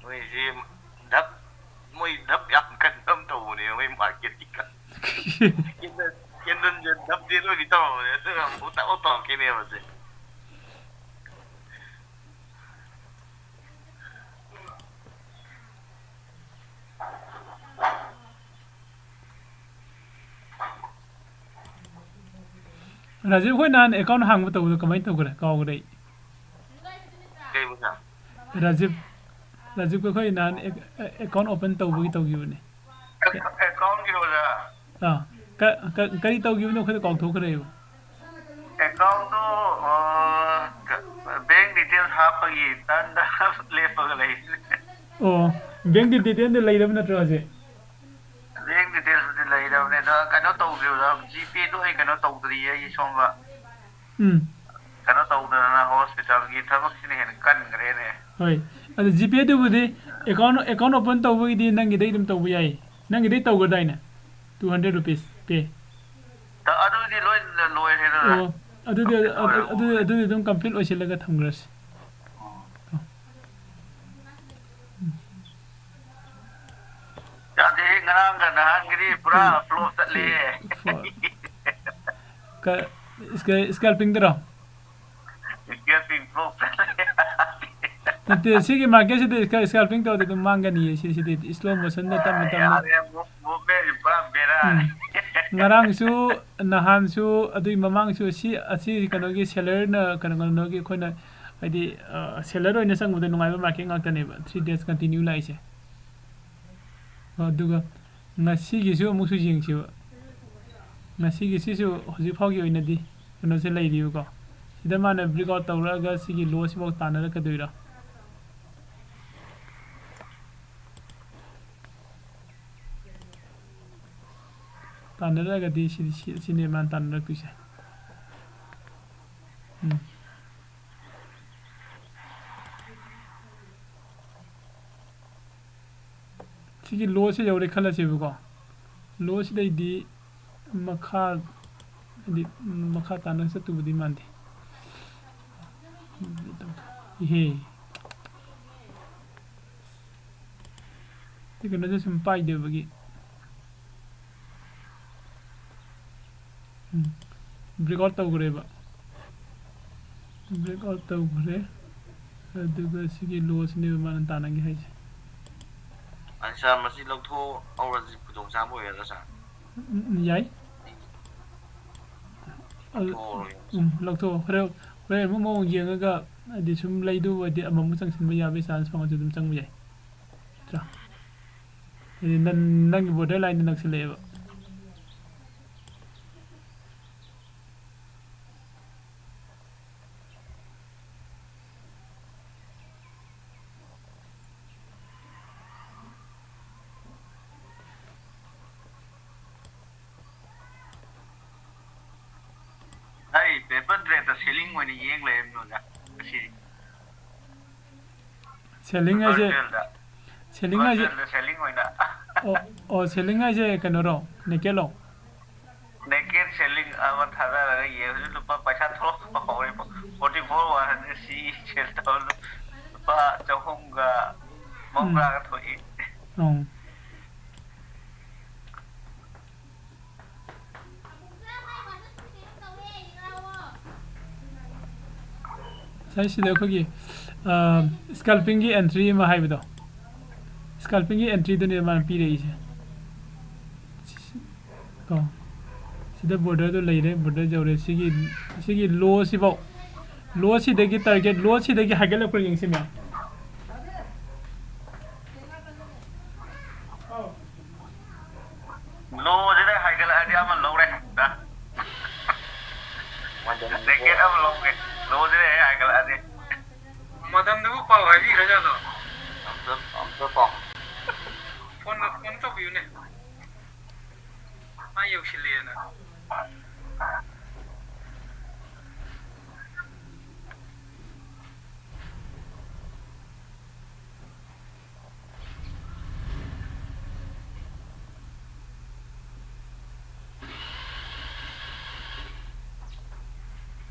ꯃꯣꯏꯁꯤ ꯙꯞ ꯃꯣꯏ ꯙꯞ ꯌꯥꯝ ꯀꯟꯕ ꯑꯃ ꯇꯧꯕꯅꯦ ꯃꯣꯏ ꯃꯥꯔꯀꯦꯠꯀꯤ꯫ ꯀꯦꯟꯗꯜꯁꯦ ꯙꯞꯇꯤ ꯂꯣꯏꯗꯤ ꯇꯧꯔꯝꯕꯅꯦ ꯑꯗꯨꯒ ꯑꯃꯨꯛ ꯇꯛ ꯇꯧꯔꯛꯈꯤꯅꯦꯕꯁꯦ꯫ ꯔꯥꯖꯤꯕ, ꯑꯩꯈꯣꯏ ꯅꯍꯥꯟ ꯑꯦꯀꯥꯎꯟ ꯍꯥꯡꯕ ꯇꯧꯕꯗꯣ ꯀꯃꯥꯏꯅ ꯇꯧꯈ꯭ꯔꯦ? ꯀꯥꯎꯈ꯭ꯔꯦ ꯑꯩ꯫ ꯀꯩꯕꯨꯅ? ꯔꯥꯖꯤꯕ, ꯔꯥꯖꯤꯕ, ꯑꯩꯈꯣꯏ ꯅꯍꯥꯟ ꯑꯦꯀꯥꯎꯟ ꯑꯣꯄꯟ ꯇꯧꯕꯒꯤ ꯇꯧꯈꯤꯕꯅꯦ꯫ ꯑꯦꯀꯥꯎꯟꯒꯤ ꯑꯣꯖꯥ꯫ ꯑꯥ, ꯀ- ꯀ- ꯀꯔꯤ ꯇꯧꯈꯤꯕꯅꯣ ꯑꯩꯈꯣꯏꯗ ꯀꯥꯎꯊꯣꯛꯈ꯭ꯔꯦꯕ꯫ ꯑꯦꯀꯥꯎꯟꯗꯣ ꯕꯦꯡ ꯗꯤꯇꯦꯜꯁ ꯍꯥꯞꯄꯒꯤ ꯇꯟꯗ ꯂꯦꯞꯄꯒ ꯂꯩ꯫ ꯑꯣ, ꯕꯦꯡ ꯗꯤꯇꯦꯜꯗ ꯂꯩꯔꯕ ꯅꯠꯇ꯭ꯔꯣ ꯍꯧꯖꯤꯛ? ꯕꯦꯡ ꯗꯤꯇꯦꯜꯁꯇꯨꯗꯤ ꯂꯩꯔꯕꯅꯦ ꯑꯗꯣ ꯀꯩꯅꯣ ꯇꯧꯗ꯭ꯔꯤꯕ, ꯖꯤꯄꯦꯗꯣ ꯑꯩ ꯀꯩꯅꯣ ꯇꯧꯗ꯭ꯔꯤꯌꯦ ꯑꯩ ꯁꯣꯝꯗ꯫ ꯎꯝ꯫ ꯀꯩꯅꯣ ꯇꯧꯗꯗꯅ ꯍꯣꯁꯄꯤꯇꯥꯜꯒꯤ ꯊꯕꯛꯁꯤꯅ ꯍꯦꯟꯅ ꯀꯟꯈ꯭ꯔꯦꯅꯦ꯫ ꯍꯣꯏ, ꯑꯗꯨ ꯖꯤꯄꯦꯗꯨꯕꯨꯗꯤ ꯑꯦꯀꯥꯎꯟ ꯑꯦꯀꯥꯎꯟ ꯑꯣꯄꯟ ꯇꯧꯕꯒꯤꯗꯤ ꯅꯪꯒꯤꯗꯩ ꯑꯗꯨꯝ ꯇꯧꯕ ꯌꯥꯏ꯫ ꯅꯪꯒꯤꯗꯩ ꯇꯧꯒꯗꯥꯏꯅꯦ? Two hundred rupees pay꯫ ꯑꯗꯨꯗꯤ ꯂꯣꯏ ꯂꯣꯏꯔꯦꯗꯅ꯫ ꯑꯣ, ꯑꯗꯨꯗꯤ ꯑꯗꯨꯗꯤ ꯑꯗꯨꯝ ꯀꯝꯄ꯭ꯂꯤꯠ ꯑꯣꯏꯁꯤꯜꯂꯒ ꯊꯝꯈ꯭ꯔꯁꯤ꯫ ꯌꯥꯗꯦꯍꯦ, ꯉꯔꯥꯡꯒ ꯅꯍꯥꯟꯒꯤꯗꯤ ꯄꯨꯔꯥ flop ꯆꯠꯂꯦ꯫ Four. ꯀ- ꯁ꯭ꯀꯦ- scalpingꯗꯔꯣ? Scalping flop ꯆꯠꯂꯦ꯫ ꯅꯠꯇꯦ, ꯁꯤꯒꯤ ꯃꯥꯔꯀꯦꯠꯁꯤꯗꯤ scalping ꯇꯧꯔꯗꯤ ꯑꯗꯨꯝ ꯃꯥꯡꯒꯅꯤꯌꯦ꯫ ꯁꯤꯁꯤꯗꯤ slow motionꯗ ꯇꯞꯅ ꯇꯞꯅ꯫ ꯌꯥꯔꯦ, movement ꯄꯨꯔꯥ ꯕꯦꯔꯥꯅꯤ꯫ ꯎꯝ꯫ ꯉꯔꯥꯡꯁꯨ, ꯅꯍꯥꯟꯁꯨ, ꯑꯗꯨꯒꯤ ꯃꯃꯥꯡꯁꯨ ꯁꯤ ꯑꯁꯤ ꯀꯩꯅꯣꯒꯤ sellerꯅ ꯀꯩꯅꯣ ꯀꯩꯅꯣꯒꯤ ꯑꯩꯈꯣꯏꯅ ꯍꯥꯏꯗꯤ seller ꯑꯣꯏꯅ ꯆꯪꯕꯗ ꯅꯨꯡꯉꯥꯏꯕ ꯃꯥꯔꯀꯦꯠ ꯉꯥꯛꯇꯅꯦꯕ three days continue ꯂꯥꯛꯏꯁꯦ꯫ ꯑꯗꯨꯒ ꯉꯁꯤꯒꯤꯁꯨ ꯑꯃꯨꯛꯁꯨ ꯌꯦꯡꯁꯤꯕ꯫ ꯉꯁꯤꯒꯤ ꯁꯤꯁꯨ ꯍꯧꯖꯤꯛ ꯐꯥꯎꯒꯤ ꯑꯣꯏꯅꯗꯤ ꯀꯩꯅꯣꯁꯦ ꯂꯩꯔꯤꯕꯀꯣ꯫ ꯁꯤꯗ ꯃꯥꯅ breakout ꯇꯧꯔꯛꯑꯒ ꯁꯤꯒꯤ low ꯁꯤꯐꯥꯎ ꯇꯥꯟꯅꯔꯛꯀꯗꯣꯏꯔꯥ? ꯇꯥꯟꯅꯔꯛꯑꯒꯗꯤ ꯁꯤꯗꯤ ꯁꯤ-, ꯁꯤꯅꯦ ꯃꯥꯅ ꯇꯥꯟꯅꯔꯛꯇꯣꯏꯁꯦ꯫ ꯎꯝ꯫ ꯁꯤꯒꯤ ꯂꯣꯁꯦ ꯌꯧꯔꯦ ꯈꯜꯂꯁꯦꯕꯀꯣ꯫ ꯂꯣꯁꯤꯗꯩꯗꯤ ꯃꯈꯥ, ꯍꯥꯏꯗꯤ, ꯃꯈꯥ ꯇꯥꯅ ꯆꯠꯇꯨꯕꯨꯗꯤ ꯃꯥꯟꯗꯦ꯫ ꯏꯍꯦ꯫ ꯁꯤ ꯀꯩꯅꯣꯁꯦ ꯁꯨꯝ ꯄꯥꯏꯗꯕꯒꯤ꯫ ꯎꯝ꯫ Breakout ꯇꯧꯈ꯭ꯔꯦꯕ꯫ Breakout ꯇꯧꯈ꯭ꯔꯦ꯫ ꯑꯗꯨꯒ ꯁꯤꯒꯤ ꯂꯣꯁꯤꯅꯦꯕ ꯃꯥꯅ ꯇꯥꯟꯅꯒꯦ ꯍꯥꯏꯁꯦ꯫ ꯑꯗꯨ ꯁꯥꯔ, ꯃꯁꯤ ꯂꯧꯊꯣꯛꯍꯧꯔꯁꯤ ꯈꯨꯗꯣꯡꯆꯥꯕ ꯑꯣꯏꯒꯗ꯭ꯔꯥ ꯁꯥꯔ? ꯎꯝ, ꯎꯝ, ꯌꯥꯏ꯫ ꯑꯗꯨ, ꯂꯧꯊꯣꯛꯍꯧꯔꯒꯦ꯫ ꯎꯝ, ꯂꯧꯊꯣꯛꯑꯣ꯫ ꯍꯣꯔꯦꯟ, ꯍꯣꯔꯦꯟ ꯑꯃꯨꯛ ꯃꯑꯣꯡ ꯌꯦꯡꯉꯒ, ꯍꯥꯏꯗꯤ ꯁꯨꯝ ꯂꯩꯗꯧ ꯑꯣꯏꯔꯗꯤ ꯑꯃꯃꯨꯛ ꯆꯪꯁꯤꯟꯕ ꯌꯥꯕꯒꯤ chance ꯐꯪꯉꯁꯨ ꯑꯗꯨꯝ ꯆꯪꯕ ꯌꯥꯏ꯫ ꯅꯠꯇ꯭ꯔꯥ? ꯍꯥꯏꯗꯤ ꯅꯪ, ꯅꯪꯒꯤ border line ꯗ ꯅꯛꯁꯤꯜꯂꯛꯑꯦꯕ꯫ ꯑꯩ paper trade ꯇ selling ꯑꯣꯏꯅ ꯌꯦꯡ ꯂꯩꯔꯝꯃꯤ ꯑꯣꯖꯥ ꯉꯁꯤꯗꯤ꯫ Selling ꯍꯥꯏꯁꯦ, Paper trade ꯇ꯫ Selling ꯍꯥꯏꯁꯦ, Paper trade ꯇ selling ꯑꯣꯏꯅ꯫ ꯑꯣ, ꯑꯣ, selling ꯍꯥꯏꯁꯦ ꯀꯩꯅꯣꯔꯣ? Naked ꯂꯣ? Naked selling ꯑꯃ ꯊꯥꯗꯔꯒ ꯌꯦꯡ ꯍꯧꯖꯤꯛ ꯂꯨꯄꯥ ꯄꯩꯁꯥ ꯊꯣꯛꯂꯛꯄ ꯍꯧꯔꯦ꯫ Forty four one hundred ꯁꯤ sell ꯇꯧꯔ ꯂꯨꯄꯥ ꯆꯍꯨꯝꯒ ꯎꯝ꯫ ꯃꯧꯗ꯭ꯔꯥꯒ ꯊꯣꯛꯏ꯫ ꯎꯝ꯫ ꯉꯁꯥꯏ ꯁꯤꯗ ꯑꯩꯈꯣꯏꯒꯤ, ꯑ, scalping ꯒꯤ entry ꯑꯃ ꯍꯥꯏꯕꯗꯣ, scalping ꯒꯤ entry ꯗꯨꯅꯦ ꯃꯥꯅ ꯄꯤꯔꯛꯏꯁꯦ꯫ ꯀꯣ꯫ ꯁꯤꯗ border ꯗꯣ ꯂꯩꯔꯦ, border ꯌꯧꯔꯦ꯫ ꯁꯤꯒꯤ, ꯁꯤꯒꯤ low ꯁꯤꯐꯥꯎ, low ꯁꯤꯗꯒꯤ target, low ꯁꯤꯗꯒꯤ ꯍꯥꯏꯒꯠꯂꯛꯄ꯭ꯔꯥ ꯌꯦꯡꯁꯤ ꯃꯌꯥꯝ꯫ Low ꯁꯤꯗ ꯍꯥꯏꯒꯠꯂꯛꯑꯗꯤ ꯑꯃ ꯂꯧꯔꯦ꯫ Naked ꯑꯃ ꯂꯧꯒꯦ꯫ Low ꯁꯤꯗ ꯍꯦꯛ ꯍꯥꯏꯒꯠꯂꯛꯑꯗꯤ꯫ ꯃꯗꯝꯗꯨꯕꯨ ꯄꯥꯎ ꯍꯥꯏꯕꯤꯈ꯭ꯔꯖꯥꯠꯂꯣ? ꯑꯝꯇ, ꯑꯝꯇ ꯄꯥꯎ꯫ Phone, phone ꯇꯧꯕꯤꯌꯨꯅꯦ꯫ ꯃꯥ ꯌꯧꯁꯤꯜꯂꯦꯅ꯫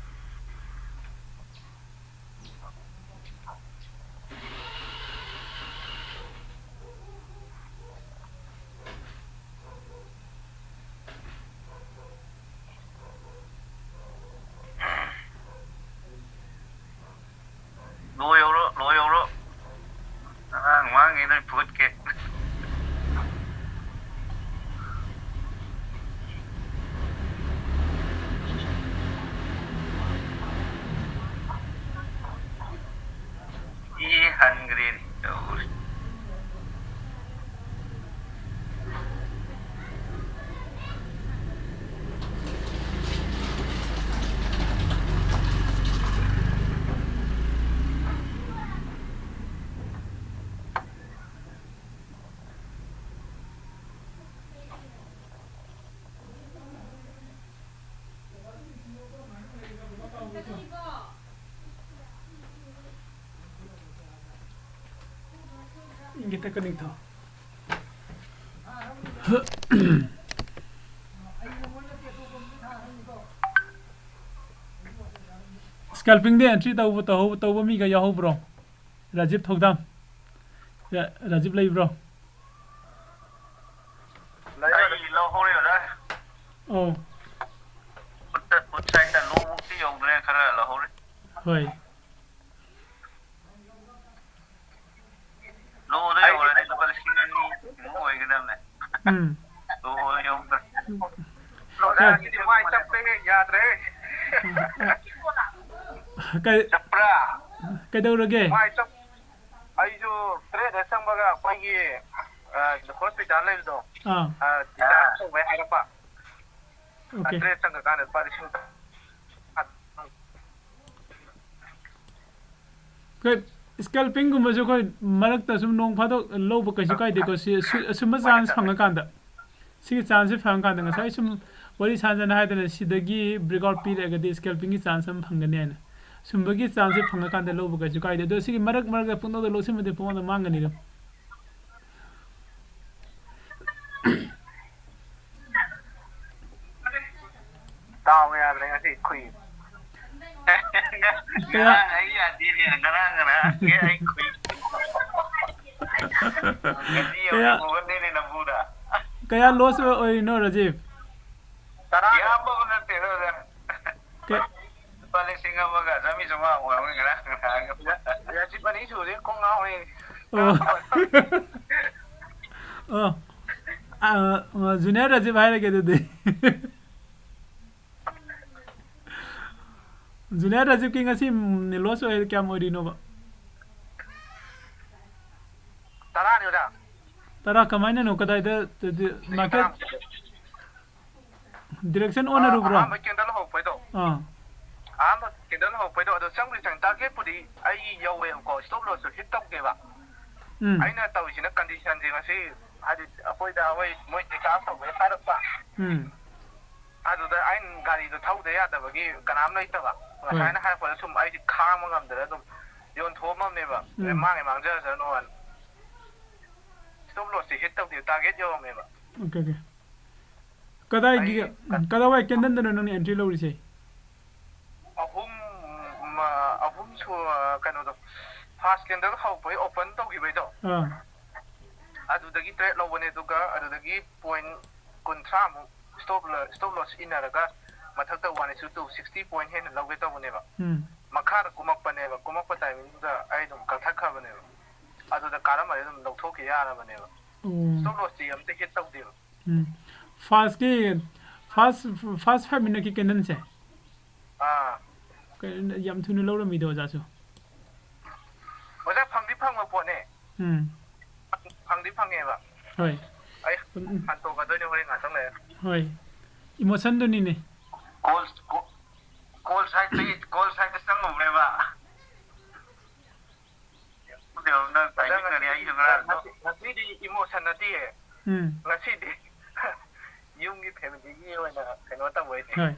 ꯂꯣ ꯌꯧꯔꯣ, ꯂꯣ ꯌꯧꯔꯣ꯫ ꯑꯉꯥꯡ ꯃꯥꯡꯉꯤ ꯅꯣꯏ ꯐꯨꯒꯠꯀꯦ꯫ ꯏ ꯍꯟꯈ꯭ꯔꯦꯅꯦ ꯇꯧꯔꯤ꯫ ꯏꯪꯒꯤꯠꯇ ꯀꯅꯤꯡꯊꯧ꯫ Scalpingꯗ entry ꯇꯧꯕ, ꯇꯧꯍꯧ-, ꯇꯧꯕ ꯃꯤꯒ ꯌꯥꯎꯍꯧꯕ꯭ꯔꯣ? ꯔꯥꯖꯤꯕ ꯊꯧꯗꯥꯝ꯫ ꯔꯥ-, ꯔꯥꯖꯤꯕ ꯂꯩꯕ꯭ꯔꯣ? ꯑꯩ ꯂꯧꯍꯧꯔꯦ, ꯑꯣꯖꯥ꯫ ꯑꯧ꯫ ꯈꯨꯠꯇ, ꯈꯨꯠ ꯁꯥꯏꯗ ꯂꯣꯃꯨꯛꯇꯤ ꯌꯧꯗ꯭ꯔꯦ, ꯈꯔ ꯂꯧꯍꯧꯔꯦ꯫ ꯍꯣꯏ꯫ ꯂꯣꯗ ꯌꯧꯔꯗꯤ ꯂꯨꯄꯥ ꯂꯤꯁꯤꯡ ꯑꯅꯤ ꯃꯨꯛ ꯑꯣꯏꯒꯗꯕꯅꯦ꯫ ꯎꯝ꯫ ꯂꯣꯗ ꯌꯧꯗ꯭ꯔꯦ꯫ ꯑꯣꯖꯥ, ꯉꯁꯤꯗꯤ ꯃꯥꯏ ꯇꯞꯄꯦꯍꯦ, ꯌꯥꯗ꯭ꯔꯦꯍꯦ꯫ ꯀꯩ-, ꯆꯞꯄ꯭ꯔꯥ? ꯀꯩꯗꯧꯔꯒꯦ? ꯃꯥꯏ ꯇꯞ-, ꯑꯩꯁꯨ ꯇꯔꯦꯠ ꯍꯦꯛ ꯆꯪꯕꯒ ꯑꯩꯈꯣꯏꯒꯤ, ꯑ, ꯍꯣꯁꯄꯤꯇꯥꯜ ꯂꯩꯕꯗꯣ, ꯑꯥ꯫ ꯑ, ꯗꯤꯆꯥꯔꯖ ꯇꯧꯕꯩ ꯍꯥꯏꯔꯛꯄ꯫ ꯑꯣꯀꯦ꯫ ꯇꯔꯦꯠ ꯆꯪꯉꯀꯥꯟꯗ ꯂꯨꯄꯥ ꯂꯤꯁꯤꯡ ꯑꯩꯈꯣꯏ scalpingꯒꯨꯝꯕꯁꯨ ꯑꯩꯈꯣꯏ ꯃꯔꯛꯇ ꯁꯨꯝ ꯅꯣꯡ ꯐꯥꯗꯣꯛ ꯂꯧꯕ ꯀꯩꯁꯨ ꯀꯥꯏꯗꯦꯀꯣ, ꯁꯤ, ꯁꯤ, ꯑꯁꯨꯝꯕ chance ꯐꯪꯉꯀꯥꯟꯗ꯫ ꯁꯤꯒꯤ ꯆꯥꯟꯁꯁꯦ ꯐꯪꯉꯀꯥꯟꯗ, ꯉꯁꯥꯏ ꯁꯨꯝ ꯋꯥꯔꯤ ꯁꯥꯟꯅ ꯁꯥꯟꯅ ꯍꯥꯏꯗꯅ, ꯁꯤꯗꯒꯤ ꯕ꯭ꯔꯦꯛꯑꯥꯎꯠ ꯄꯤꯔꯒꯗꯤ ꯁ꯭ꯀꯦꯜꯄꯤꯡꯒꯤ ꯆꯥꯟꯁ ꯑꯃ ꯐꯪꯒꯅꯤ ꯍꯥꯏꯅ, ꯁꯨꯝꯕꯒꯤ ꯆꯥꯟꯁꯁꯦ ꯐꯪꯉꯀꯥꯟꯗ ꯂꯧꯕ ꯀꯩꯁꯨ ꯀꯥꯏꯗꯦ꯫ ꯑꯗꯣ ꯁꯤꯒꯤ ꯃꯔꯛ ꯃꯔꯛꯇ ꯄꯨꯡꯂꯧꯗ ꯂꯧꯁꯤꯟꯕꯗꯤ ꯄꯨꯡꯃꯥꯡꯗ ꯃꯥꯡꯒꯅꯤꯗ꯫ ꯗꯥꯎ ꯌꯥꯗ꯭ꯔꯦ ꯉꯁꯤ ꯈꯨꯏ꯫ ꯀꯌꯥ ꯑꯩ ꯌꯥꯗꯦꯅꯦ, ꯉꯔꯥꯡ ꯉꯔꯥꯡꯒꯤ ꯑꯩ ꯈꯨꯏ꯫ ꯉꯁꯤ ꯀꯌꯥ ꯌꯧꯔꯦ ꯐꯨꯒꯠꯂꯦꯅꯦ ꯅꯝꯐꯨꯗ꯫ ꯀꯌꯥ ꯂꯣꯁ ꯑꯣꯏꯔꯤꯅꯣ, ꯔꯥꯖꯤꯞ? ꯇꯔꯥ ꯌꯥꯝꯕꯕꯨ ꯅꯠꯇꯦꯗ ꯑꯣꯖꯥ꯫ ꯀ- ꯂꯨꯄꯥ ꯂꯤꯁꯤꯡ ꯑꯃꯒ ꯆꯥꯝꯃꯔꯤ ꯆꯥꯝꯃꯉꯥ ꯑꯣꯏꯔꯝꯒꯅꯤ ꯉꯔꯥꯡ ꯉꯔꯥꯡ꯫ ꯔꯥꯖꯤꯞ ꯑꯅꯤ ꯁꯨꯔꯦ ꯈꯣꯡ ꯉꯥꯎꯔꯦ꯫ ꯑꯣ꯫ ꯑꯣ꯫ ꯑ, ꯑ, ꯖꯨꯅꯤꯌꯔ ꯔꯥꯖꯤꯞ ꯍꯥꯏꯔꯒꯦ ꯑꯗꯨꯗꯤ꯫ ꯖꯨꯅꯤꯌꯔ ꯔꯥꯖꯤꯞꯀꯤ ꯉꯁꯤ ꯂꯣꯁ ꯑꯣꯏ ꯀꯌꯥꯝ ꯑꯣꯏꯔꯤꯅꯣꯕ? ꯇꯔꯥꯅꯤ ꯑꯣꯖꯥ꯫ ꯇꯔꯥ ꯀꯃꯥꯏꯅꯅꯣ? ꯀꯗꯥꯏꯗ? ꯃꯥꯔꯀꯦꯠ ꯗꯤꯔꯦꯛꯁꯟ ꯑꯣꯟꯅꯔꯨꯕ꯭ꯔꯣ? ꯑꯍꯥꯟꯕ ꯀꯦꯟꯗꯜ ꯍꯧꯔꯛꯄꯩꯗꯣ꯫ ꯑꯥ꯫ ꯑꯍꯥꯟꯕ ꯀꯦꯟꯗꯜ ꯍꯧꯔꯛꯄꯩꯗꯣ ꯑꯗꯣ ꯆꯪꯕꯨꯗꯤ ꯆꯪ ꯇꯥꯔꯒꯦꯠꯄꯨꯗꯤ ꯑꯩ ꯌꯧꯋꯦꯕꯀꯣ, ꯁ꯭ꯇꯣꯞ ꯂꯣꯁꯁꯨ ꯍꯤꯠ ꯇꯧꯗꯦꯕ꯫ ꯎꯝ꯫ ꯑꯩꯅ ꯇꯧꯔꯤꯁꯤꯅ ꯀꯟꯗꯤꯁꯟꯁꯦ ꯉꯁꯤ ꯍꯥꯏꯗꯤ ꯑꯩꯈꯣꯏꯗ ꯍꯣꯏ ꯃꯣꯏ ꯗꯤꯁꯆꯥꯔꯖ ꯇꯧꯕꯩ ꯍꯥꯏꯔꯛꯄ꯫ ꯎꯝ꯫ ꯑꯗꯨꯗ ꯑꯩꯅ ꯒꯥꯔꯤꯗꯣ ꯊꯧꯗ ꯌꯥꯗꯕꯒꯤ ꯀꯅꯥꯝ ꯂꯩꯇꯕ꯫ ꯉꯁꯥꯏꯅ ꯍꯥꯏꯔꯛꯄꯗ ꯁꯨꯝ ꯑꯩꯗꯤ ꯈꯥꯡꯕ ꯉꯝꯗꯅ ꯑꯗꯨꯝ ꯌꯣꯟꯊꯣꯛꯑꯝꯃꯕꯅꯦꯕ꯫ ꯎꯝ꯫ ꯃꯥꯡꯉꯦ ꯃꯥꯡꯖꯔꯁꯅꯣꯅ꯫ ꯁ꯭ꯇꯣꯞ ꯂꯣꯁꯇꯤ ꯍꯤꯠ ꯇꯧꯗꯦ, ꯇꯥꯔꯒꯦꯠ ꯌꯧꯔꯝꯃꯦꯕ꯫ Okay, okay. ꯀꯗꯥꯏꯒꯤ, ꯑꯩ ꯀ- ꯀꯗꯥꯏꯋꯥꯏ ꯀꯦꯟꯗꯜꯗꯅꯣ ꯅꯪꯅ ꯑꯦꯟꯇ꯭ꯔꯤ ꯂꯧꯔꯤꯁꯦ? ꯑꯍꯨꯝ, ꯃ-, ꯑꯍꯨꯝ ꯁꯨ-, ꯀꯩꯅꯣꯗꯣ, ꯐꯥꯔꯁ ꯀꯦꯟꯗꯜ ꯍꯧꯕꯩ ꯑꯣꯄꯟ ꯇꯧꯈꯤꯕꯩꯗꯣ꯫ ꯑꯥ꯫ ꯑꯗꯨꯗꯒꯤ ꯇ꯭ꯔꯦꯠ ꯂꯧꯕꯅꯦ, ꯑꯗꯨꯒ ꯑꯗꯨꯗꯒꯤ ꯄꯣꯏꯟ ꯀꯨꯟꯊ꯭ꯔꯥꯃꯨꯛ ꯁ꯭ꯇꯣꯞ ꯂꯣ-, ꯁ꯭ꯇꯣꯞ ꯂꯣꯁ ꯏꯟꯅꯔꯒ ꯃꯊꯛꯇ ꯋꯥꯟ ꯏꯁ ꯇꯨ ꯁꯤꯛꯁꯇꯤ ꯄꯣꯏꯟ ꯍꯦꯟꯅ ꯂꯧꯒꯦ ꯇꯧꯕꯅꯦꯕ꯫ ꯎꯝ꯫ ꯃꯈꯥꯗ ꯀꯨꯝꯃꯛꯄꯅꯦꯕ, ꯀꯨꯝꯃꯛꯄ ꯇꯥꯏꯃꯤꯡꯗꯨꯗ ꯑꯩ ꯑꯗꯨꯝ ꯀꯛꯊꯠꯈ꯭ꯔꯕꯅꯦꯕ꯫ ꯑꯗꯨꯗ ꯀꯥꯔꯝꯃꯗꯤ ꯑꯗꯨꯝ ꯂꯧꯊꯣꯛꯈꯤ ꯌꯥꯔꯕꯅꯦꯕ꯫ ꯑꯣ꯫ ꯁ꯭ꯇꯣꯞ ꯂꯣꯁꯇꯤ ꯑꯝꯇ ꯍꯤꯠ ꯇꯧꯗꯦꯕ꯫ ꯎꯝ꯫ ꯐꯥꯔꯁꯀꯤ, ꯐꯥꯔꯁ, ꯐꯥꯔꯁ ꯐꯥꯏꯚ ꯃꯤꯅꯠꯀꯤ ꯀꯦꯟꯗꯜꯁꯦ꯫ ꯑꯥ꯫ ꯀꯩꯅꯣ, ꯌꯥꯝ ꯊꯨꯅ ꯂꯧꯔꯝꯃꯤꯗꯣ ꯑꯣꯖꯥꯁꯨ꯫ ꯑꯣꯖꯥ, ꯐꯪꯗꯤ ꯐꯪꯕ ꯄꯣꯠꯅꯦ꯫ ꯎꯝ꯫ ꯐꯪꯗꯤ ꯐꯪꯉꯦꯕ꯫ ꯍꯣꯏ꯫ ꯑꯩ ꯎꯝ, ꯎꯝ꯫ ꯍꯟꯇꯣꯛꯀꯗꯣꯏꯅꯦ ꯍꯣꯔꯦꯟ ꯉꯥꯛꯇꯪ ꯂꯩꯔ꯫ ꯍꯣꯏ꯫ ꯏꯃꯣꯁꯟꯗꯨꯅꯤꯅꯦ꯫ ꯀꯣꯜ, ꯀꯣ-, ꯀꯣꯜ ꯁꯥꯏꯠꯇꯒꯤ, ꯀꯣꯜ ꯁꯥꯏꯠꯇ ꯆꯪꯉꯨꯕꯅꯦꯕ꯫ ꯅꯪ ꯑꯣꯖꯥ, ꯇꯥꯏꯃꯤꯡ ꯀꯔꯤ ꯍꯥꯏꯁꯦ ꯉꯔꯥꯡꯗꯣ? ꯉꯁꯤ-, ꯉꯁꯤꯗꯤ ꯏꯃꯣꯁꯟ ꯅꯠꯇꯤꯌꯦ꯫ ꯎꯝ꯫ ꯉꯁꯤꯗꯤ ꯌꯨꯝꯒꯤ ꯐꯦꯃꯤꯂꯤꯒꯤ ꯑꯣꯏꯅ ꯀꯩꯅꯣ ꯇꯧꯕꯩꯅꯦ꯫ ꯍꯣꯏ꯫